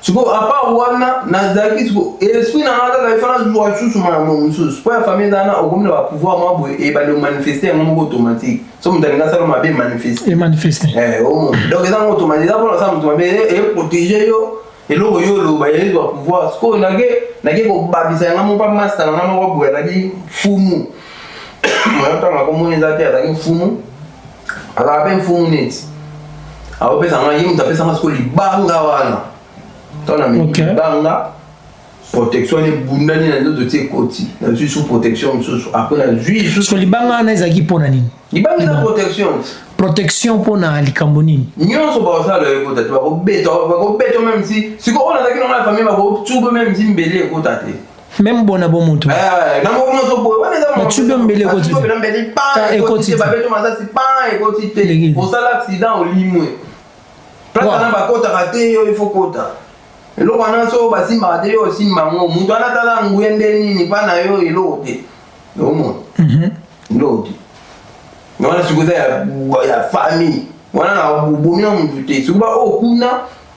Speaker 1: sikoyo. À part wana, nazalaki siko esprit na nga kaka ifa nazwa susu makambo mosusu mpo ya famille. Eza wana, okomi na bapouvoir mwa boye, ebandi omanifeste yango moko automatique. So moto alingi asala mabe, manifeste.
Speaker 2: Emanifeste.
Speaker 1: Donc eza ngo automatique, eza mpona osala moto mabe, eprotege yo. Eloko yo oloba, ezwa pouvoir. Sikoyo nake kobabisa yanga moko pa master na nga moko boye, azalaki mfumu. Moya ntango akomoni eza te, azalaki mfumu, azalaka mpe mfumu neti akopesa nga. Ye moto apesanga sikoyo libanga wana. Ntango nameki libanga, protection wana ebundani na nzoto ti ekoti. Nazwi su protection mosusu, après nazwi
Speaker 2: lisusu. Libanga wana ezalaki mpo na nini?
Speaker 1: Libanga eza protection.
Speaker 2: Protection mpo na likambo nini?
Speaker 1: Nyonso bakosala ekota te. Bakobeta, bakobeta même si sikoyo oyo nazalaki nango na famille, bakotuba même si mbeli ekota te.
Speaker 2: Même bona bo moto.
Speaker 1: Na moko nyonso boye wana eza.
Speaker 2: Batubi mbeli ekoti
Speaker 1: te. Mbeli pan ekoti te, babeto masasi pan ekoti te. Osala accident, olimwe, place wana bakotaka te. Yo il faut kota eloko wana. So basimbaka te, yo osimba yango. Moto wana tala nguya nde nini mpa na yo, eloko te. Omona, eloko te wana. Sikoyo eza ya famille wana, na bomi na motu te. Sikoyo baoyo kuna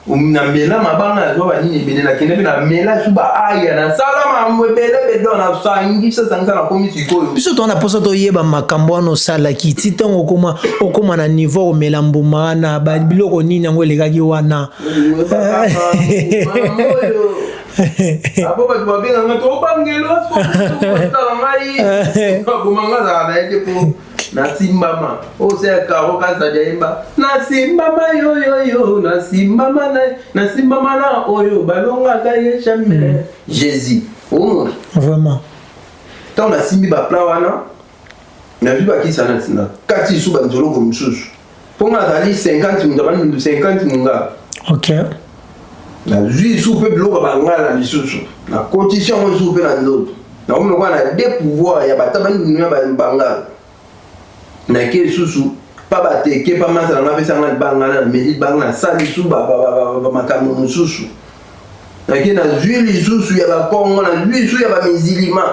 Speaker 1: na mela mabanga, nazwa banini ebele, nakende mpe na mela su baaya, nasala makambo ebele ebele, nasangisa sangisa, nakomi sikoyo.
Speaker 2: Biso towana mposa toyeba makambo wana osalaki ti ntango okoma na niveau komela mbuma wana. Biloko nini yango elekaki wana?
Speaker 1: Apo bato babenganga tobangelo otala ngai, babomanga. Azalaka na ye te mpo nasimbama. Oyo ya karo kazadi ayemba: nasimbama yoyoyo, nasimbama, nasimbama na oyo balongaka ye jamais, Jésus. Omona?
Speaker 2: Vraiment.
Speaker 1: Ntango nasimbi bapla wana, nazwi bakisa na kati lisusu banzoloko mosusu, mpo nga azali 50 moto abandi 50 monga. Nazwi lisusu mpe biloko ya bangala lisusu, nakotisi yango lisusu mpe na nzoto. Nakomi lokola na deux pouvoir ya bata bandundu ya bangala. Nake lisusu pa bateke pa masa nanga, apesanga libanga, na meli libanga, nasali lisusu bamakambo mosusu. Nake nazwi lisusu ya bakongo, nazwi lisusu ya bamizilima.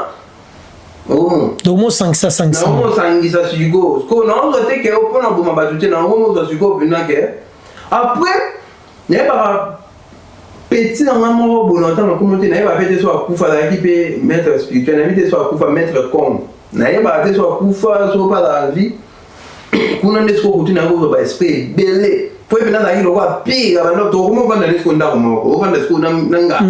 Speaker 2: Donc mosangisa sangisa.
Speaker 1: Naomosangisa sikoyo. Sikoyo naozwa te ke mpona boma bato te, naomozwa sikoyo mpena ke après nayebaka petit na nga moko boye na ntango nakomo te. Nayeba mpe te so akufa. Azalaki mpe maître spirituel. Nayebi te so akufa, maître Congo. Nayebaka te so akufa, so mpe azala vie kuna. Nde sikoyo kutu nayango kozwa baesprit ebele, po epe nazalaki lokola pire. Bando tokoma ovanda nde sikoyo ndako moko, ovanda sikoyo na
Speaker 2: nga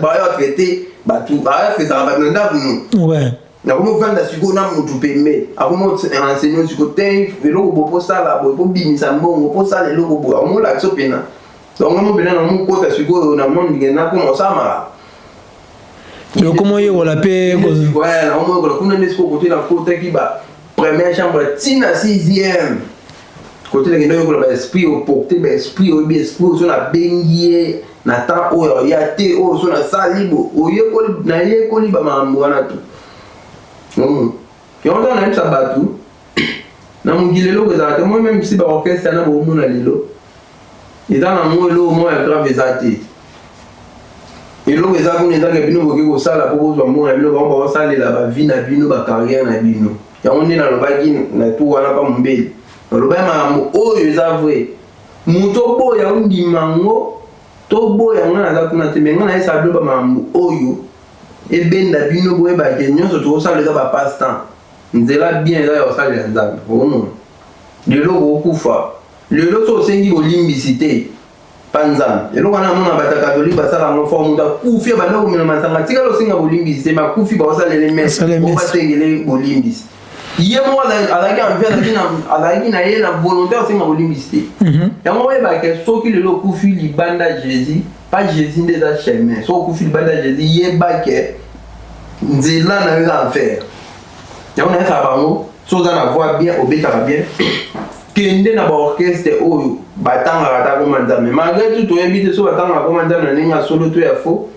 Speaker 1: baya traite bato, baya traitaka bato na ndako no. Nakomi ovanda sikoyo na motu pembe, akomi enseigner sikoyo te eloko boye posala boye, pobimisa mbongo, posala eloko boye, akomolakisa mpena. Donc nga mo mpena namokota sikoyo na monde, nakoma osala makambo.
Speaker 2: Okoma oyekola mpe.
Speaker 1: Nakomoyekola kuna. Nde sikoyo kote nakotaki ba première chambre ntina sixième. Kote nakende oyekola ba esprit, oporte ba esprit, oyebi esprit oyo so nabengi ye na temps oyo ya te, oyo so nasali bo oyekoli, nayekoli ba makambo wana tu. Yango ntango nayebisa bato na mokili eloko ezala te, moi meme si ba orchestre na bomona lelo eza na ngo eloko moko ya grave eza te. Eloko eza kuna ezaka bino bokoki kosala mpo bozwa mbongo na bino, bango bakosalela ba vie na bino, ba carrière na bino. Yango nde nalobaki na tour wana pa mombeli, nalobaki makambo oyo eza vrai. Moto oboya ondima yango to boya, nga naza kuna te, me nga nayesaka bino ba makambo oyo ebenda bino boyeba ke nyonso tokosala eza ba passe temps. Nzela bien eza ya kosalela Nzambe. Omona lelo okokufa lelo so osengi bolimbisi te pa Nzambe. Eloko wana namona bato ya katolike basala yango fort. Moto akufi, abanda komela masanga, tikala osenga bolimbisi te, bakufi baosalele messe po basengele bolimbisi. Ye moko azalaki envie, azalaki na ye na volonté osenga bolimbisi te. Yango oyebake soki lelo okufi libanda Jésus, pa Jésus nde eza chemin. Soki okufi libanda Jésus, yebake nzela na yo eza enfer. Yango nayesaka bango, soki oza na voix bien, obetaka bien, kende na baorchestre oyo batangaka ata koma Nzambe. Malgré tout toyebi te so batangaka koma Nzambe na ndenge ya solo to ya faux,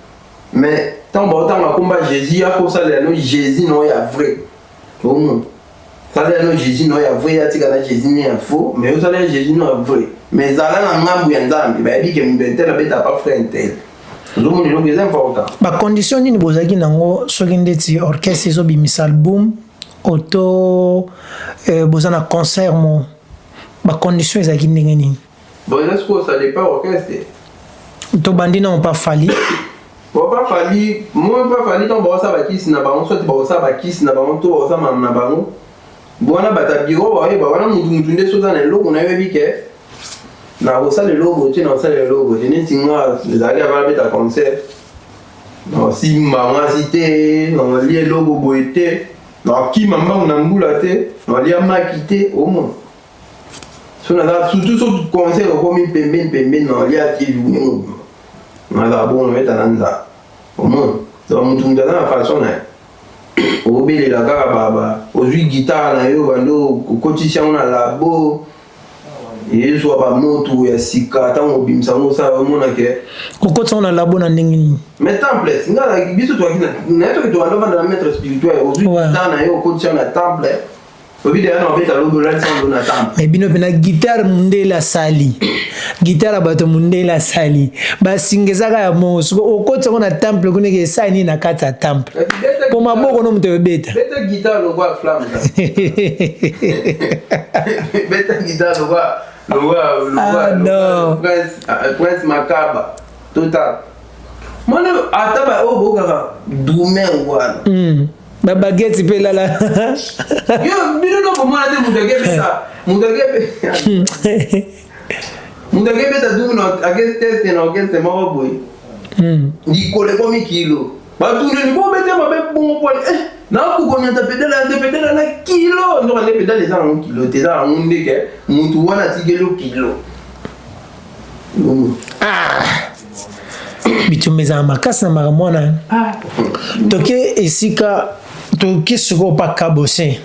Speaker 1: mais ntango baotanga komba Jésus, ya kosalela no Jésus no ya vrai. Omona, salela no Jésus no ya vrai, atika na Jésus ne ya faux, mais osalela Jésus no ya vrai, mais zala na ngambu ya Nzambe. Bayebi ke moto intel abeta pa frère intel. Ozomona eloko eza important.
Speaker 2: Bacondition nini bozalaki nango soki ndeti orchestre ezobimisa album oto boza na concert mo, bacondition ezalaki ndenge nini?
Speaker 1: Bon, eza sikoyo ça dépend orchestre.
Speaker 2: Tobandi nango pa Fally.
Speaker 1: Bon, pa Fally, moi pa Fally, ntango baosala bakisi na bango, soki baosala bakisi na bango to baosala mama na bango wana, bato ya biro bayeba wana. Mutu nde so oza na eloko na yoyebi ke nakosala eloko te, nakosala eloko te. Neti nga ezalaki avant nabeta concert, nakosimba mwasi te, nakolia eloko boye te, nakokima mbangu na mbula te, nakolia maki te. Omona so naza surtout so concert okomi pembeni pembeni, nakolia te journée mobima, nazala bongo, nabeta na nzala. Omona, donc mutu aza na façon na ye. Obelela kaka baba, ozwi guitare na yo, bando okotisi yango na labo, ezwa bamoto ya sika. Ntango obimisa yango, osala, omona ke
Speaker 2: Kokotisa yango na labo na ndenge nini?
Speaker 1: Mais temple nga biso toyaki naye, toki tobanda ovanda na maître spirituel. Ozwi guitare na yo, okotisi yango na temple, obi deya na obeta lobi, olalisa yango na temple.
Speaker 2: Mais bino mpena guitare mundele asali, guitare ya bato mundele asali, basinga ezaka ya mongo. Siko okotisa yango na temple kuna, eke esali nini na kati ya temple? Po maboko no moto oyobeta.
Speaker 1: Beta guitare lokwa flamme, beta guitare lokwa
Speaker 2: Ah, non.
Speaker 1: Prince, Prince Makaba total. Mwana ata ba oyo bokaka dumer wana.
Speaker 2: Babageti mpe lala.
Speaker 1: Yo bino no bomona te, moto akebeta, moto akebeta dumu na ake teste na orchestre moko boye, likolo ekomi kilo. Batuneli bobete mabe bongo pwani nakokonyata pédale ya te, pédale na kilo. Nzoka nde pédale eza nango kilo te, eza nango ndeke motu wana atikeli yo kilo.
Speaker 2: Ah! Bitumba ezala makasi na makambo wana. Toke esika toke sikoyo pa Kabose,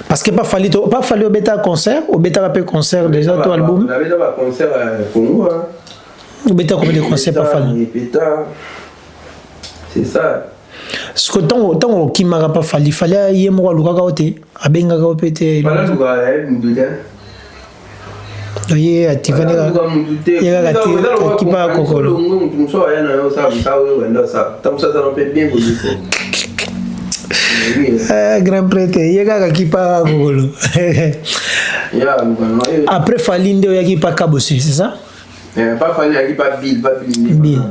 Speaker 2: parce que pa Fally to pa Fally obetaka concert, obetaka mpe concert déjà to album?
Speaker 1: Nabeta baconcert ya Congo, hein.
Speaker 2: Obetaka combien de concert pa Fally?
Speaker 1: Répéta, c'est ça.
Speaker 2: Siko ntango okimaka pa Fally, Fally ye moko alukaka yo te, abengaka yo mpe te?
Speaker 1: Balaluka yayebi mutu te.
Speaker 2: Ye ativani
Speaker 1: Balaluka mutu te.
Speaker 2: Ye kaka te akipaka kokolo.
Speaker 1: Mutu mosusu aya na yo, osala mosala oyo banda osala, ntango mosusu azala mpe bien boliko.
Speaker 2: Ah, grand prêtre ye kaka akipaka kokolo.
Speaker 1: Ya aluka na yo.
Speaker 2: Après Fally nde oyaki pa Kabose, c'est ça?
Speaker 1: Pa Fally ayaki pa Bill, pa Bill nde.
Speaker 2: Bill,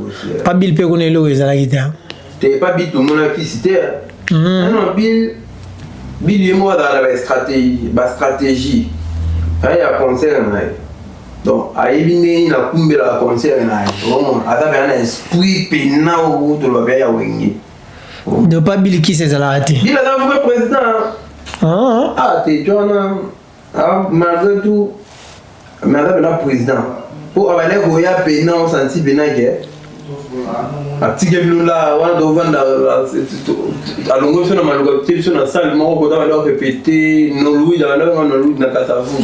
Speaker 2: pa Bill mpe kuna eloko ezalaki te?
Speaker 1: Te, pa Bill tomonaki si te. Non, Bill, Bill ye moko azala na bastratégie, bastratégie aye ya concert na ye. Donc ayebi ndenge nini akumbelaka concert na ye. Omona aza mpenza na esprit pena oyo toloba mpenza ya Wenge.
Speaker 2: Donc pa Bill kisi ezalaka te?
Speaker 1: Bill aza vrai président.
Speaker 2: Ah.
Speaker 1: Ah te, tu wana, ah, malgré tout, mais aza mpena président, mpo abandaki koya pena osanti pena ke Atike bino la wana tovanda, alongo biso na maluka, tie biso na salle moko kota banda korépéter Nolwid, banda benga Nolwid na Kasavu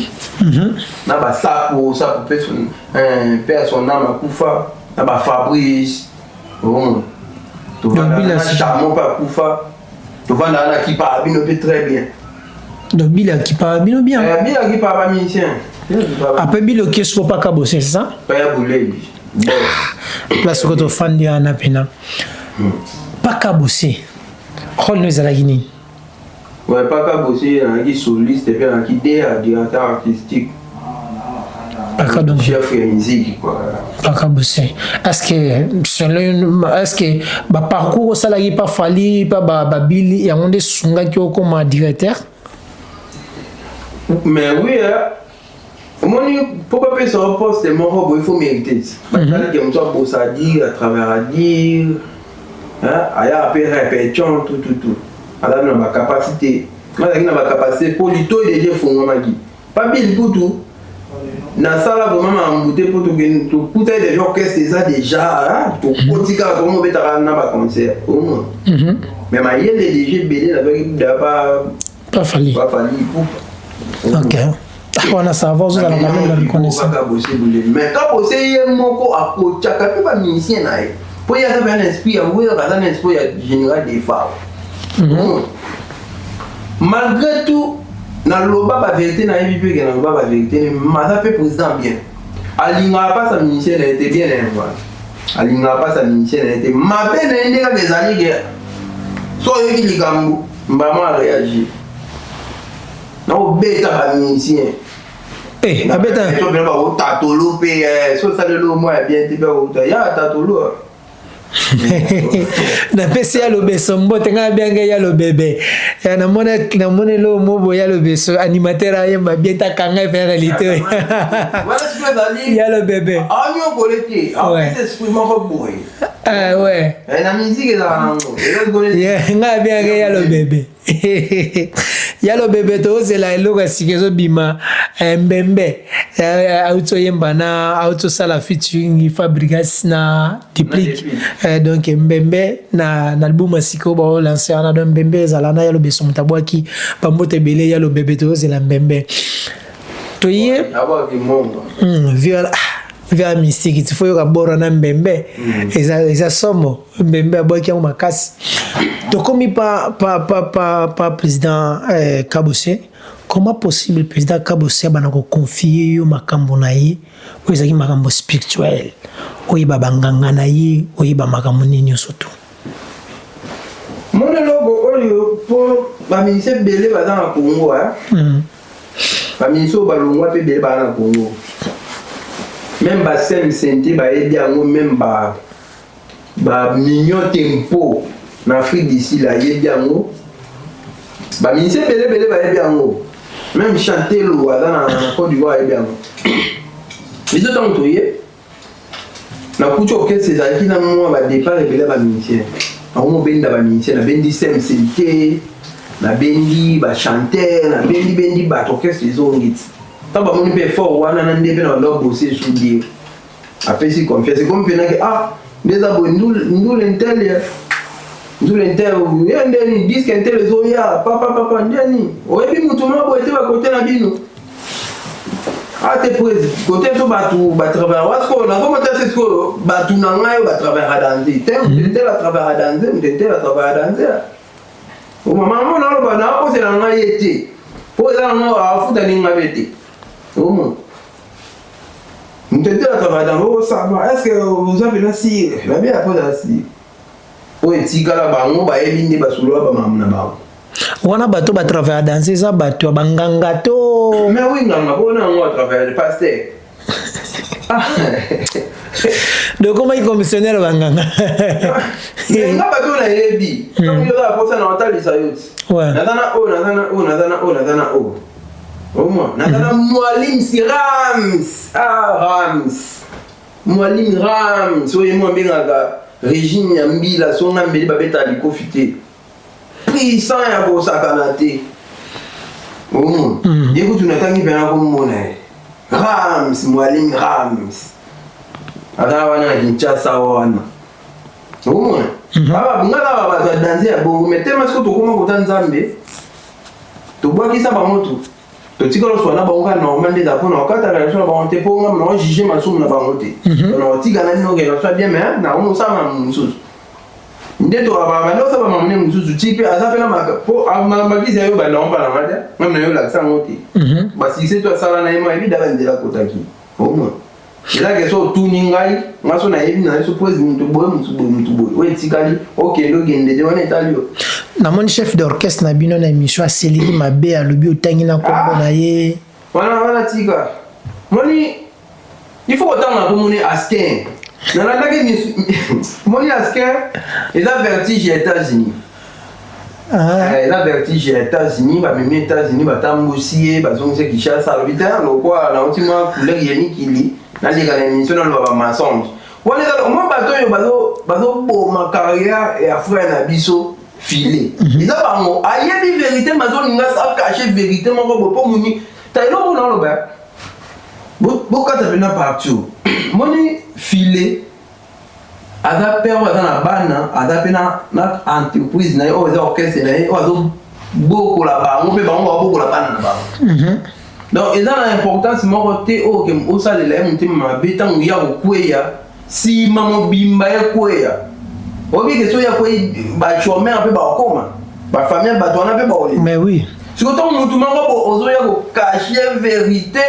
Speaker 1: na basapo sapo mpe ya son âme akufa, na baFabrice tovanda na Chamo mpe akufa, tovanda na kipa bino mpe très bien.
Speaker 2: Donc Bill akipa bino bien.
Speaker 1: Bill akipa bamusicien.
Speaker 2: Après Bill okie siko paka bose, c'est ça?
Speaker 1: Paya Buleli.
Speaker 2: Place soko tofandi wana mpena paka bose, rôle no ezalaki nini?
Speaker 1: Ouais, paka bose nazalaki soliste mpe nazalaki DA, directeur artistique.
Speaker 2: Paka donc
Speaker 1: chef ya musique quoi.
Speaker 2: Paka bose, est-ce que selon, est-ce que baparcours osalaki pa Fally, pa babili yango nde esungaki okoma directeur?
Speaker 1: Mais oui, hein. Omoni, mpo bapesa yo poste moko boye, faut mériter. Batalaki moto abosa à dire à travers à dire aya mpe répétition, tout tout tout, aza na bacapacité. Nga azalaki na bacapacité mpo litoi déjà efungwamaki. Pabili kutu nasala vraiment makambo te mpo tokutai déjà orchestre eza déjà, tokoti kaka tokomobetaka na baconcert omoi, mais mayele déjà ebele nazwaki da.
Speaker 2: Pa Fally.
Speaker 1: Pa Fally Ipupa.
Speaker 2: Ok, wana ça va, ozozala quand même reconnaissant.
Speaker 1: Mais Kabose ye moko akotiaka mpe bamusicien na ye mpo ye aza mpe na esprit yango, oyo aza na esprit ya général Defao. Malgré tout naloba bavérité, nayebi mpe ke naloba bavérité, aza mpe président bien, alingaka mpasa musicien na ye te bien na ye wana, alingaka mpasa musicien na ye te. Mabe na ye nde kaka ezali ke so oyoki likambo mbama aréagir na kobeta bamusicien.
Speaker 2: Abeta.
Speaker 1: To mpena bakotatolo mpe so osaleli mwa ya bien te mpe akouta ya tatolo.
Speaker 2: Napesi ya lobeso mbote, ngai abiange ya lobebe, namoni eloko mo boye ya lobeso animateur ayemba bien, takanga epena na lito ya lobebe.
Speaker 1: Anyokole te, apesa esprit moko boye.
Speaker 2: Ouais.
Speaker 1: Na musique ezala nango.
Speaker 2: Ngai abiange ya lobebe, ya lobebe. Tozela eloko ya sika ezobima, mbembe auti oyemba na auti osala featuring Fabrigas na Deplick, donc mbembe na album ya sika oyo baolancer wana. Donc mbembe ezala na ya lobeso, moto abwaki bambote ebele ya lobebe. Tozela mbembe toye via mystique ti fo yoka boro na mbembe, eza somo. Mbembe abwaki yango makasi. Tokomi pa président Kabose. Comment possible président Kabose abana koconfier yo makambo na ye oyo ezalaki makambo spirituel, oyeba banganga na ye, oyeba makambo nini nyonso tu?
Speaker 1: Mona eloko oyo, mpo baministre ebele baza na Congo, baministre oyo balongwa mpe ebele baza na Congo, même basem sente bayebi yango, même bamignon tempo na Afrique du Sud ayebi yango, baministre ebele ebele bayebi yango, même Chantelo aza na Côte d'Ivoire ayebi yango. Biso ntango toye, nakuti orchestre ezalaki na mwa badépart ebele ya bamusicien. Yango mobenda bamusicien, nabendi CMCT, nabendi bachanteur, nabendi bendi bato, orchestre ezongi ti ntango bamoni mpe effort wana na nde mpe na bando babose esudire, apesi confiance. Ekomi mpenaki ah nde eza boye, ndule ntele, ndule ntele ye ndeni, disque ntele ezoya papa papa ndeni, oyebi mutu moko boye te bakote na bino ate prese kote so bato batravailler wa sikoyo nakoma te se sikoyo bato na ngai oyo batravaillaka danse te, moto ntele atravaillaka danse, moto ntele atravaillaka danse. Mama naloba nakosela ngai ye te mpo eza nango afuta ninga mpe te. Omona moto ntele atravaillaka danse osaba, est ce que oza mpena sire nabi apoza sire oyo etikala bango bayebi nde basolola bamamu na bango.
Speaker 2: Wana bato batravailla danse eza bato ya banganga to?
Speaker 1: Mais oui, nganga mpona yango atravaille pasteur.
Speaker 2: Donc omaki commissionnaire banganga?
Speaker 1: Nga bato nayebi ntango yo oza posa na otalisa yo ti naza na oyo, naza na oyo, naza na oyo, naza na oyo, omoi naza na Mwalim si Rams, ah Rams, Mwalim Rams oyo ye mo abengaka régime ya mbila songa mbeli babetaka likofi te, puissant ya kosakana te. Omona ye kutu natangi mpena komona ye Rams, Mwalim Rams aza wana na Kinshasa wana. Okomona aba nga na bato ya danger ya bongo, mais tema siko tokoma kota Nzambe, tobwakisa bango tu, totikala oswa na bango kaka normal nde eza mpona kokata relation na bango te, mpo nga na juge masumu na bango te. Na kotika na bino relation bien, mais na omosala mosusu nde tokabaka bande osala mamune mosusu ti mpe aza mpe na po makambo ya yo bandango mpa nanga te, ngam na yo olakisa yango te. Basikise to asala na ye ma yebi dala nzela akotaki. Omona eza ke so otuni ngai, nga so nayebi na ye so po mutu boye, mutu boye, mutu boye oyo etikali okende, okende te, wana etali yo.
Speaker 2: Namoni chef d'orchestre na bino na émission aseliki mabe, alobi otangi na nkombo na ye.
Speaker 1: Wana tika moni, il faut kotanga komoni Askin. Nalandaki, moni Askin eza vertige ya États-Unis. Eza vertige ya États-Unis, bamemi États-Unis, batambusi ye, bazongisi Kinshasa. Alobi te lokwa nauti mwa couleur ya mikili, naleka na émission, naloba bamensonge wana. Eza omoi bato oyo bazoboma carrière ya frère na biso File. Eza bango, ayebi vérité, bazolinga acacher vérité moko boye mpo moni ta eloko na oloba. Bokata mpena partout, moni File aza père oyo aza na bana, aza mpe na entreprise na ye oyo eza orchestre na ye oyo azobokola bango, mpe bango babokola bana na bango. Donc eza na importance moko te oyo ke osalela ye motema mabe. Ntango ya kokweya, nsima mobimba ekweya, oyebi ke so ya kwei, bachômeur mpe bakokoma, bafamille bato wana mpe baolela.
Speaker 2: Mais oui.
Speaker 1: Sikoyo ntango motu moko bo ozoya kocacher vérité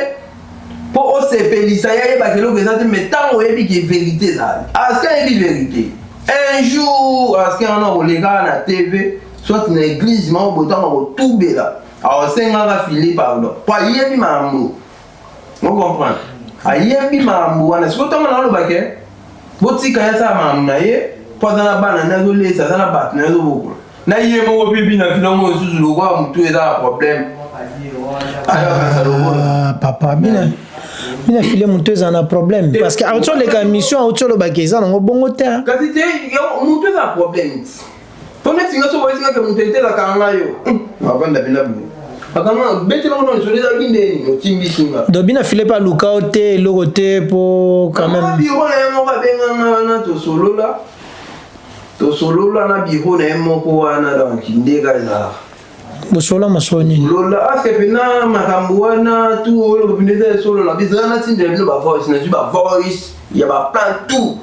Speaker 1: mpo osepelisa ye, ayebaka eloko eza te, mais ntango oyebi ke vérité ezali, aske ayebi vérité. Un jour aske wana koleka na TV soit na église moko boye, ntango akotubela, akosengaka File pardon mpo ayebi makambo. Ocomprendre, ayebi makambo wana. Sikoyo ntango nalobake botika ye asala makambo na ye, mpo aza na bana nde azolesa, aza na bato na ye azobokola na ye moko mpe bina filongo mosusu lokola motu eza na problème.
Speaker 2: Ah, papa, bina File motu eza na problème, parce que auti oleka mission, auti olobaka eza nango bongo te.
Speaker 1: Kasi te, motu eza na problème mpo neti nga so boyesingaka moto etelaka nga yo avanda mpena boye, akanga betelango na lisolo ezalaki ndeni otimbisinga.
Speaker 2: Donc bina File mpe aluka yo te, eloko te, mpo quand même.
Speaker 1: Bureau na ye moko abenganga wana, tosolola, tosolola na bureau na ye moko wana. Donc ndeka ezalaka.
Speaker 2: Bosolola masolo nini?
Speaker 1: Lola aske mpena makambo wana tu oyo mpena eza esolola biso wana, natindela bino bavoice, nazwi bavoice ya baplan tout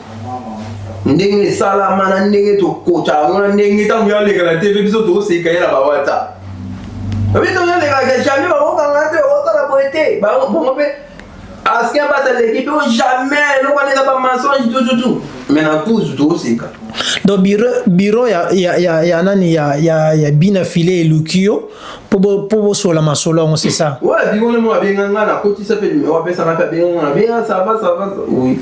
Speaker 1: ndenge esalama na ndenge tokota yango, na ndenge ntango yaleka na TV, biso toseka ye na bawata obi ntango yalekaka jamais bakokanga te, okosala boye te, bango mpe aske basaleki mpe jamais eloko wana eza bamensonge tututu, mais na kuzu toseka.
Speaker 2: Donc bureau ya nani ya bina File eluki yo mpo bosola masolo yango, c'est ça?
Speaker 1: Ouais, bureau ne mo abenga nga, nakotisa mpe numéro apesanga mpe abenga nga, nabenga ça va, ça va, oui,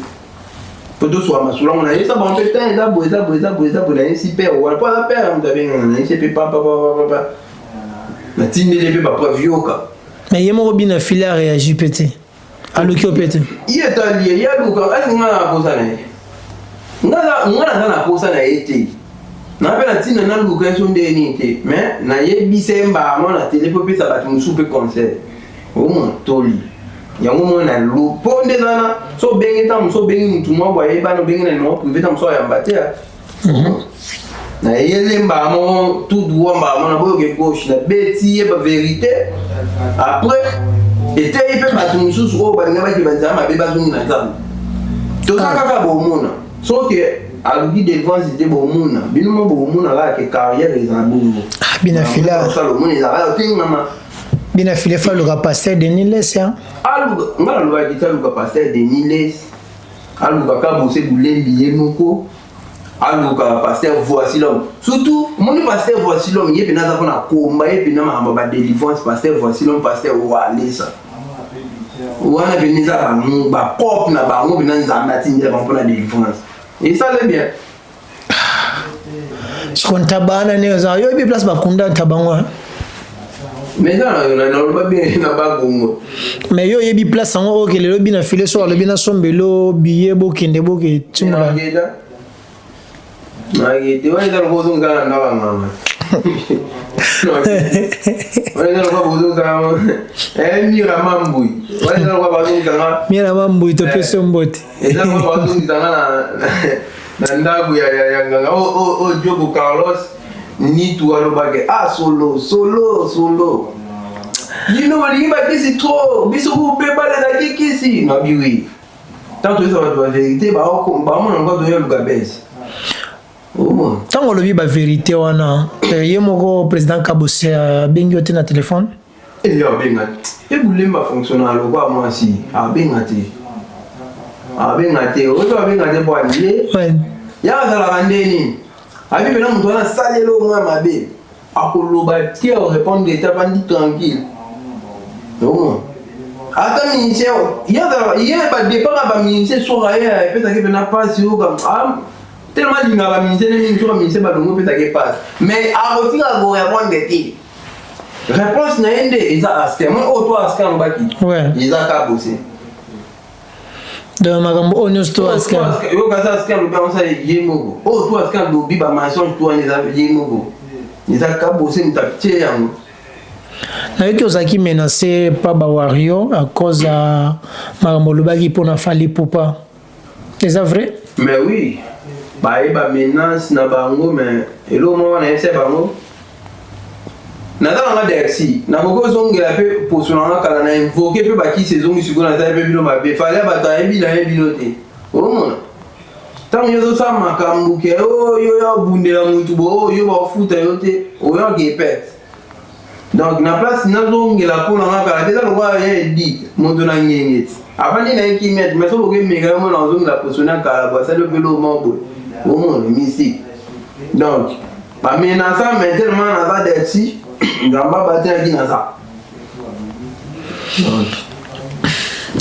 Speaker 1: po tosola masolo yango. Nayebisa bango mpe tan eza boye, eza boye, eza boye, eza boye. Nayebisi père wana mpo aza père ya moto abenganga, nayebisi mpe papapapapa, natindeli mpe bapreuve, yoka.
Speaker 2: Mais ye moko bina File aréagi mpe te, aluki yo mpe te?
Speaker 1: Ye etali ye, ye aluka asi. Nga na posa na ye, nga naza na posa na ye te, na mpe na ntina naluka ye so nde nini te, mais nayebisa ye mbala na tele mpo epesa bato mosusu mpe conseil. Omona toli yango mona lo mpo nde eza wana so obenge ntango mosu, obengi mutu moko boye ayebana, obengi na numéro privé, ntango mosu ayamba te. Nayeli mbala moko tout droit, mbala moko naboyoke gauche, nabeti ye bavérité. Après eteyi mpe bato mosusu oyo balinga baki banzela mabe, bazongi na Nzambe. Toza kaka bomona soki aluki défense te, bomona bino mo, bomona kaka ke carrière ezala bongo.
Speaker 2: Bina File.
Speaker 1: Omona ezalaka otengama.
Speaker 2: Bina File fa aluka pasteur Denis Lesi.
Speaker 1: Aluka, nga nalobaki ti aluka pasteur Denis Lesi, aluka Kabose Bulembi ye moko, aluka pasteur Voici l'homme. Surtout omoni pasteur Voici l'homme, ye mpena aza mpona komba, ye mpena makambo ya badélivrance. Pasteur Voici l'homme, pasteur Walesa wana mpena eza bango bacope na bango mpena Nzambe atindela bango mpona délivrance, esale bien.
Speaker 2: Siko ntaba wana nde oza, yo oyebi place bakunda ntaba yango?
Speaker 1: Mais eza naloba bien na bagongo.
Speaker 2: Mais yo oyebi place yango oyo kelelo bina File so alobi nasombelo billet, bokende boke timola?
Speaker 1: Nakete wana eza lokola ozongisa na ndako ya nganga, wana eza lokola bozongisa Mira Mambui, wana eza lokola bazongisanga.
Speaker 2: Mira Mambui, topesi yo mbote.
Speaker 1: Eza lokola bazongisanga na Na ndako ya, ya, ya nganga oyo oh, oh, oh, Diogo Carlos Nitu alobaki ah solo solo solo bino bolingi bakisi trop biso kupe balelaki kisi nabi wi ntango toyesa bato baverité baomona ngo toya luka bese.
Speaker 2: Ntango olobi baverité wana, eh, ye moko président Kabose abengi yo te na telefone?
Speaker 1: Eyo abenga te. Ebulemba fonctionnaka lokola mwasi, abenga te, abenga te. Oyo abenga te po alie ya azalaka nde nini, abi mpena moto wana asali eloko mwa mabe, akoloba te, akorépondre te, avandi tranquille. Omona ata musicien ye azalaka ye badépart ya bamusicien soka ye epesaki mpena mpasi oyoka tellement alingaka bamusicien nde mingi, soka musicien balongo epesaki mpasi, mais akotikaka korépondre te. Réponse na ye nde eza askin moi oyo to askin alobaki eza Kabose.
Speaker 2: Donc makambo oyo nyonso to askin
Speaker 1: yo kasi askin alobi yango sa ye moko, oyo to askin alobi bamensonge to wana eza ye moko, eza Kabose moto atie yango.
Speaker 2: Nayoki ozalaki menacé pa bawario à cause ya makambo olobaki mpona Fally Ipupa, eza vrai?
Speaker 1: Mais oui, baye bamenace na bango, mais eloko moko nayebisa bango, naza nanga dersi, nakoki ozongela mpe poso nanga kala na invoke mpe bakisi ezongi. Sikoyo nazali mpe bino mabe, Fally ya bato ayebi na ye bino te. Omona ntango yo ozosala makambo ke oyo yo obundela motu bo oyo baofuta yo te, oyoki epete. Donc na place nazongela mpo nanga kala te, eza lokola ye edi moto na ngenge ti avandi na ye kimia ti, mais soki okemeka yo mona ozongela poso na kala bo asali yo mpe loo moko boye, omona mystique. Donc bamenaça, mais tellement naza dersi, Nzambe abatelaki, naza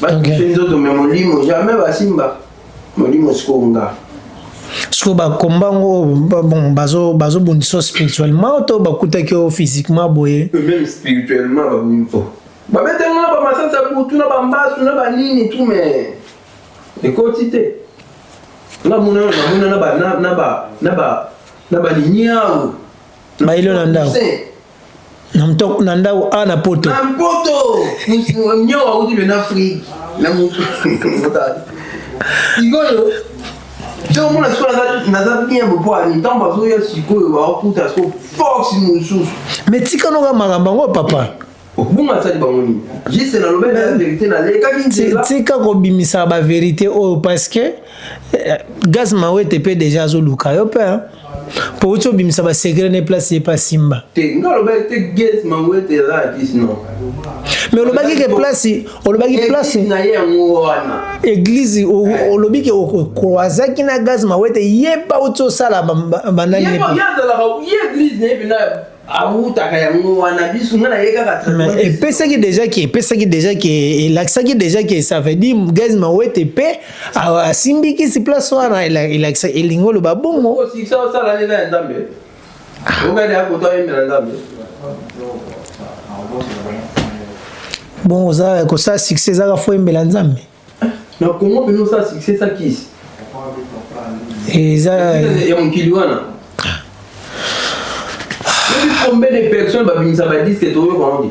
Speaker 1: batouche nzoto, mais molimo jamais basimba molimo. Sikoyo nga
Speaker 2: Sikoyo bakomba ngo bon, bazobundisa spirituellement to bakutaki yo physiquement boye?
Speaker 1: Même spirituellement babetenga na bamasasi ya butu na bambasu na banini tu, mais ekoti te. Nga mona namona na baniniau.
Speaker 2: Bailo na ndako na ndako a na Poto?
Speaker 1: Na Poto, nyao auti mpe na Afrique na mutu. Sikoyo so omona sikoyo naza bien bo ani ntango bazoya sikoyo baokuta sikoyo force mosusu.
Speaker 2: Mais tika noka makambo yango, papa.
Speaker 1: Obunga asali bango nini? Juste nalobeli na vérité, nalekaki nzela.
Speaker 2: Tika kobimisa bavérité oyo, parce que Gaz Mawete mpe déjà azoluka yo mpe po uti obimisa basecret ne place ye mpe asimba.
Speaker 1: Te, nga alobaki te Gaz Mawete aza artiste, non.
Speaker 2: Mais olobaki ke place, olobaki place
Speaker 1: na ye yango wana.
Speaker 2: Église, olobi ke okroisaki na Gaz Mawete, ye mpa uti osala banani.
Speaker 1: Ye azalaka ye église na ye mpena awutaka yango wana, biso nga na ye kaka.
Speaker 2: Mais epesaki déjà ke elakisaki déjà ke ça veut dire Gaz Mawete mpe asimbikisi place wana, elakisa elingi oloba bongo.
Speaker 1: Osikisa osala nde ya Nzambe, okadi akoto ayembela Nzambe.
Speaker 2: Bon, oza kosala succès ezaka fo oyembela Nzambe?
Speaker 1: Na Congo mpena osala succès esa kisi.
Speaker 2: Eza
Speaker 1: ya mokili wana. Oyebi combien de personnes babimisa badisque toyoka yango te?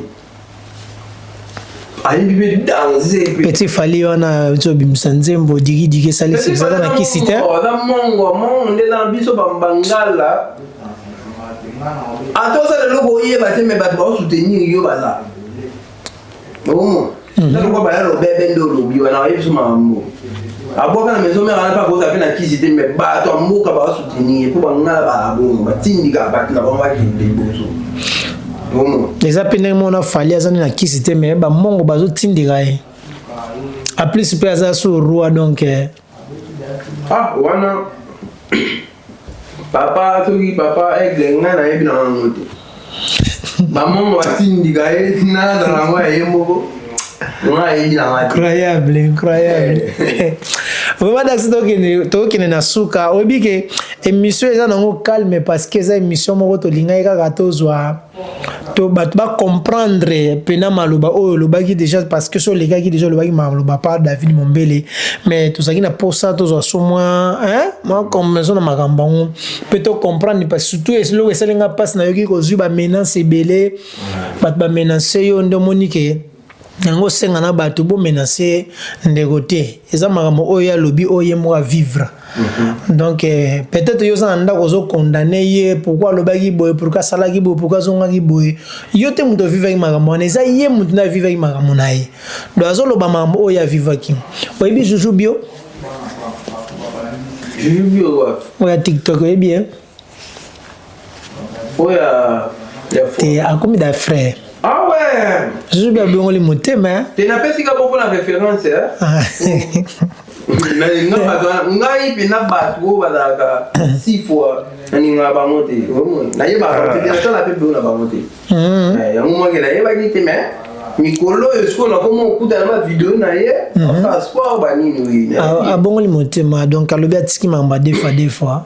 Speaker 1: Ayembi mpe danse mpe.
Speaker 2: Petit Fally wana ozobimisa nzembo digidigi, esali succès, aza na kisi te.
Speaker 1: Aza mongo, mongo nde eza na biso bangala. Ata osala eloko oyeba te, me bato baosoutenir yo baza omo eza baya lobebe nde olobi wana oyebi biso makambo abwaka na Maison Mère wana mpe akozala mpe na kisi te, me bato ya mboka baosoutenir mpo bangala babongo batindika bato na bango bakende liboso, omo.
Speaker 2: Eza mpe ndenge mona Fally aza nde na kisi te, me bamongo bazotindika ye, en plus mpe aza so roi, donc
Speaker 1: Ah wana papa, soki papa Aigle, ngai nayebi na yango te. Bamongo batindika ye, nazala yango ya ye moko, ngai ayebi na ngai te.
Speaker 2: Incroyable, incroyable vraiment. Daxi, tokende na suka. Oyebi ke émission eza nango calme, parce que eza émission moko tolingaki kaka tozwa to bato bacomprendre mpena maloba oyo olobaki déjà, parce que so olekaki déjà olobaki maloba par David Mombele, mais tozalaki na posa tozwa so mwa mwa combinaison na makambo yango mpe tocomprendre, parce surtout eloko esalinga mpasi, nayoki kozwi bamenace ebele, bato bamenace yo nde omoni ke Yango osenga na bato bomenase ndeko te, eza makambo oyo ye alobi, oyo ye moko avivre. Donc peut-être yo oza na ndako, ozocondamner ye, pourquoi alobaki boye, pourquoi asalaki boye, pourquoi azongaki boye. Yo te moto ovivaki makambo wana, eza ye moto nde avivaki makambo na ye. Donc azoloba makambo oyo avivaki. Oyebi Juju Bio?
Speaker 1: Juju Bio wapi?
Speaker 2: Oyo ya TikTok, oyebi ye?
Speaker 1: Oyo ya
Speaker 2: Te, akomi da frère.
Speaker 1: Ah ouais.
Speaker 2: Juju Bio abongoli motema.
Speaker 1: Te, napesi ka mpo na référence. Nalinga bato wana. Ngai mpena bato oyo bazalaka six fois, nalingaka bango te. Nayebaka te, nasala mpe bilo na bango te. Yango mwake nayebaki te, mais mikolo oyo sikoyo nakoma okutana bavideo na ye, asala sport, banini oyo.
Speaker 2: Abongoli motema, donc alobi atiki makambo ya deux fois deux fois,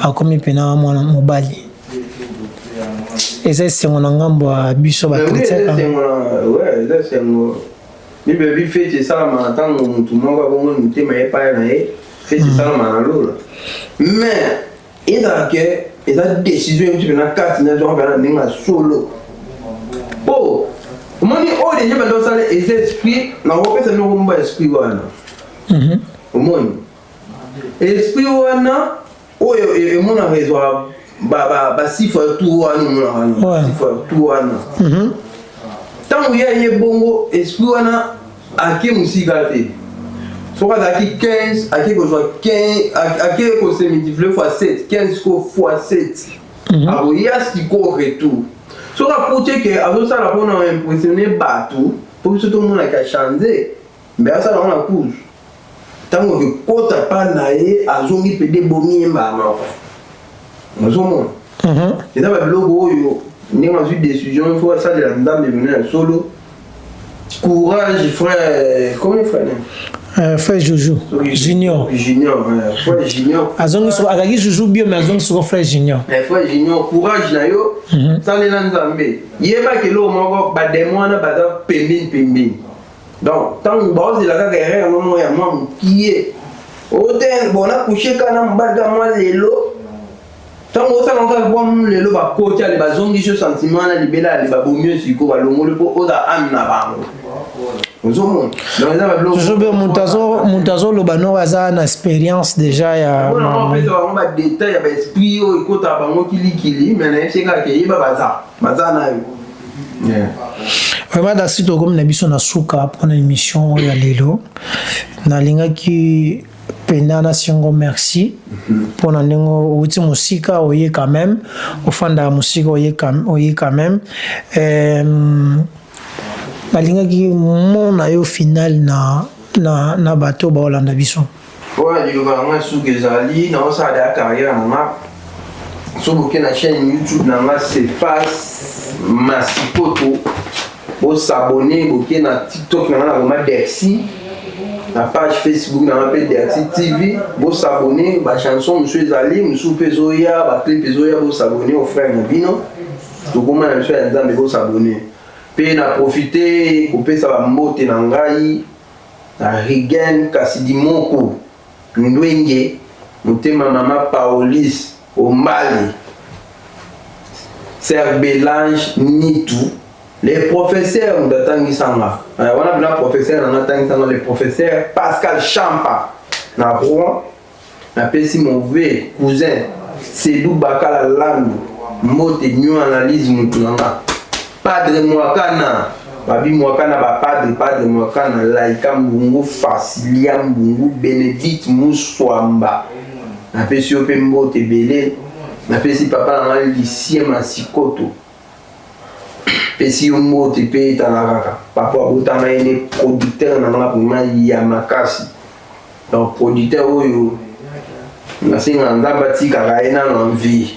Speaker 2: akomi mpena mwana mobali. Eza esengo na ngambo ya biso bachrétien.
Speaker 1: Eza esengo. Bible ebi feti esalama na ntango motu moko abongoli motema ye epai na ye, feti esalama na lola. Mais ezala ke eza décision euti mpena kati na zonga mpena ndenge ya solo, po omoni oyo deja bando osala eza esprit. Nakopesa bino komba esprit wana. Omoni esprit wana oyo emonaka, ezwaka basifa tu wana, omonaka basifa tu wana. Ntango ye aye bongo, esprit wana ake mosika te. Soki azalaki 15, ake kozwa 15, ake kose multiplier fois 7, 15 ko fois 7. Akoya sikoyo retour. Soki akuti eke azosala mpona impressionner bato, mpo biso tomonaki achange, mbe asala yango na kuzu. Ntango ekota pa na ye, azongi pede, ebomi ye mbala moko. Ozomona eza babiloko oyo ndenge azwi décision, il faut asalela Nzambe mena ya solo. Courage frère, comment frère?
Speaker 2: Frère Juju Junior.
Speaker 1: Junior, frère Junior.
Speaker 2: Azongi soko azalaki Juju Bio, mais azongi soko frère Junior.
Speaker 1: Frère Junior, courage na yo, salela Nzambe. Yebaki eloko moko, badémon wana baza pembeni pembeni. Donc ntango baozela kaka erreur yango moko ya mwa mokie ote, bon, nakushe kaka na mobali kaka mwa lelo. Ntango osala kaka mwa lelo, bakoti ale, bazongisi yo sentiment wana libela, ale babomi yo. Sikoyo balongoli mpo oza ame na bango. Ozomona, donc eza babiloko.
Speaker 2: Juju Bio, moto azoloba noko aza na expérience déjà ya
Speaker 1: opesa bango badétail ya baesprit oyo ekotaka bango kilikili, mais nayebi kaka ke yeba baza na yo.
Speaker 2: Vraiment, dasi tokomi na biso na suka mpona émission oyo ya lelo. Nalingaki mpenza nasengo merci mpona ndenge outi mosika oye quand même, ofandaka mosika, oye quand même. Nalingaki mot na yo final na bato baolanda biso.
Speaker 1: Oyo liloba na nga suki ezali, naosala deya carrière na nga. So boke na chaîne YouTube na nga, Cefas Masikoto, bos'abonner. Boke na TikTok na nga, na koma Dersi, na page Facebook na nga mpe Dersi TV, bos'abonner. Bachanson mosusu ezali, mosusu mpe ezoya, baclip ezoya. Bos'abonner au frère na bino, tokoma na biso ya Nzambe, bos'abonner. Mpe na profite kopesa bambote na ngai na Rigen Kasidimoko Ndwenge, motema mama Paolis Ombali, Sœur Belange Nitu, les professeurs moto atangisanga wana mpena, professeur nanga atangisanga, le professeur Pascal Champa na Rouen. Napesi mauvais cousin Sedou Bakala Landu mbote, new analyse, mutu na nga Padre Mwakana, babi Mwakana, bapadre, Padre Mwakana, Laika Mbungu, Fasilia Mbungu, Bénédicte Muswamba, napesi yo mpe mbote ebele. Napesi papa na ngai Lucien Masikoto, pesi yo mbote mpe etala kaka papa abotama ye nde producteur na nga vraiment ya makasi. Donc producteur oyo, nasengaka Nzambe atikaka ye nano en vie,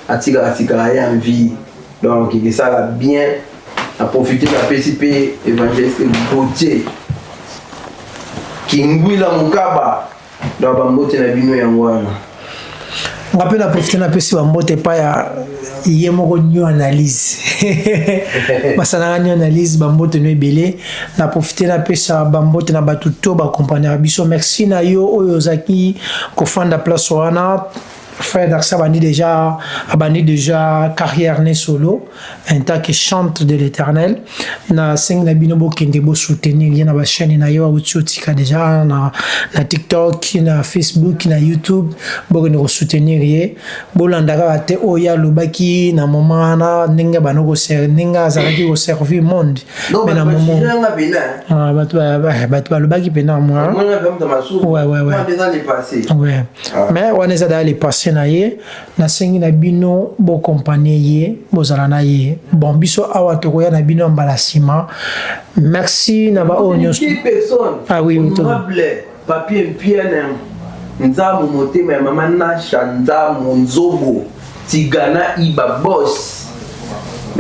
Speaker 1: atikaka tikaka ye en vie, donc ekesala bien. Na profite, napesi mpe évangéliste Gautier Kingwila Mokaba. Donc bambote na bino yango wana.
Speaker 2: Nga mpe na profite, napesi bambote epai ya ye moko New Analyse, basalaka New Analyse, bambote no ebele. Na profite, napesa bambote na bato to baaccompagnaka biso. Merci na yo oyo ozalaki kofanda place wana. Frère Darcy abandi déjà, abandi déjà carrière ne solo en tant que chantre de l'Éternel. Na sengi na bino bokende bo soutenir ye na ba chaîne na ye auti otika déjà na TikTok, na Facebook, na YouTube, bokende ko soutenir ye. Bolanda kaka te oyo alobaki na moment wana, ndenge bano ko ndenge azalaki ko servir monde.
Speaker 1: Mais na moment
Speaker 2: ah, bato balobaki mpena mwa ouais. Ah. Mais wana eza daya le passé na ye. Nasengi na bino bokompanye ye, bozala na ye. Bon, biso awa tokoya na bino ya mbala nsima. Merci na baoyo nyonso.
Speaker 1: Ah oui, oui, Papier Mpiene Nzamu, motema ya mama Nasha Nzamu Nzobo Tigana Iba Boss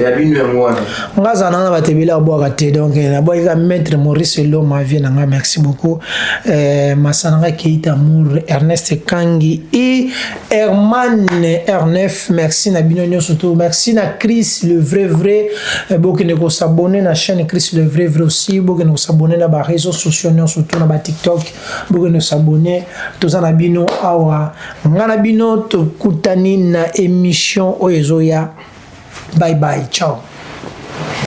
Speaker 1: ya bino yango wana.
Speaker 2: Nga aza nanga na bato ebele abwaka te, donc nabwaki ka maître Maurice Eloma, vie na nga. Merci beaucoup, masa na nga Keita Amour, Ernest Kangi et Herman R9. Merci na bino nyonso to. Merci na Chris le vrai vrai. Bokende kos'abonner na chaîne Chris le vrai vrai aussi. Bokende kos'abonner na baréseaux sociaux nyonso to, na baTikTok bokende kos'abonner. Toza na bino awa, nga na bino tokutani na émission oyo ezoya. Bye bye, ciao.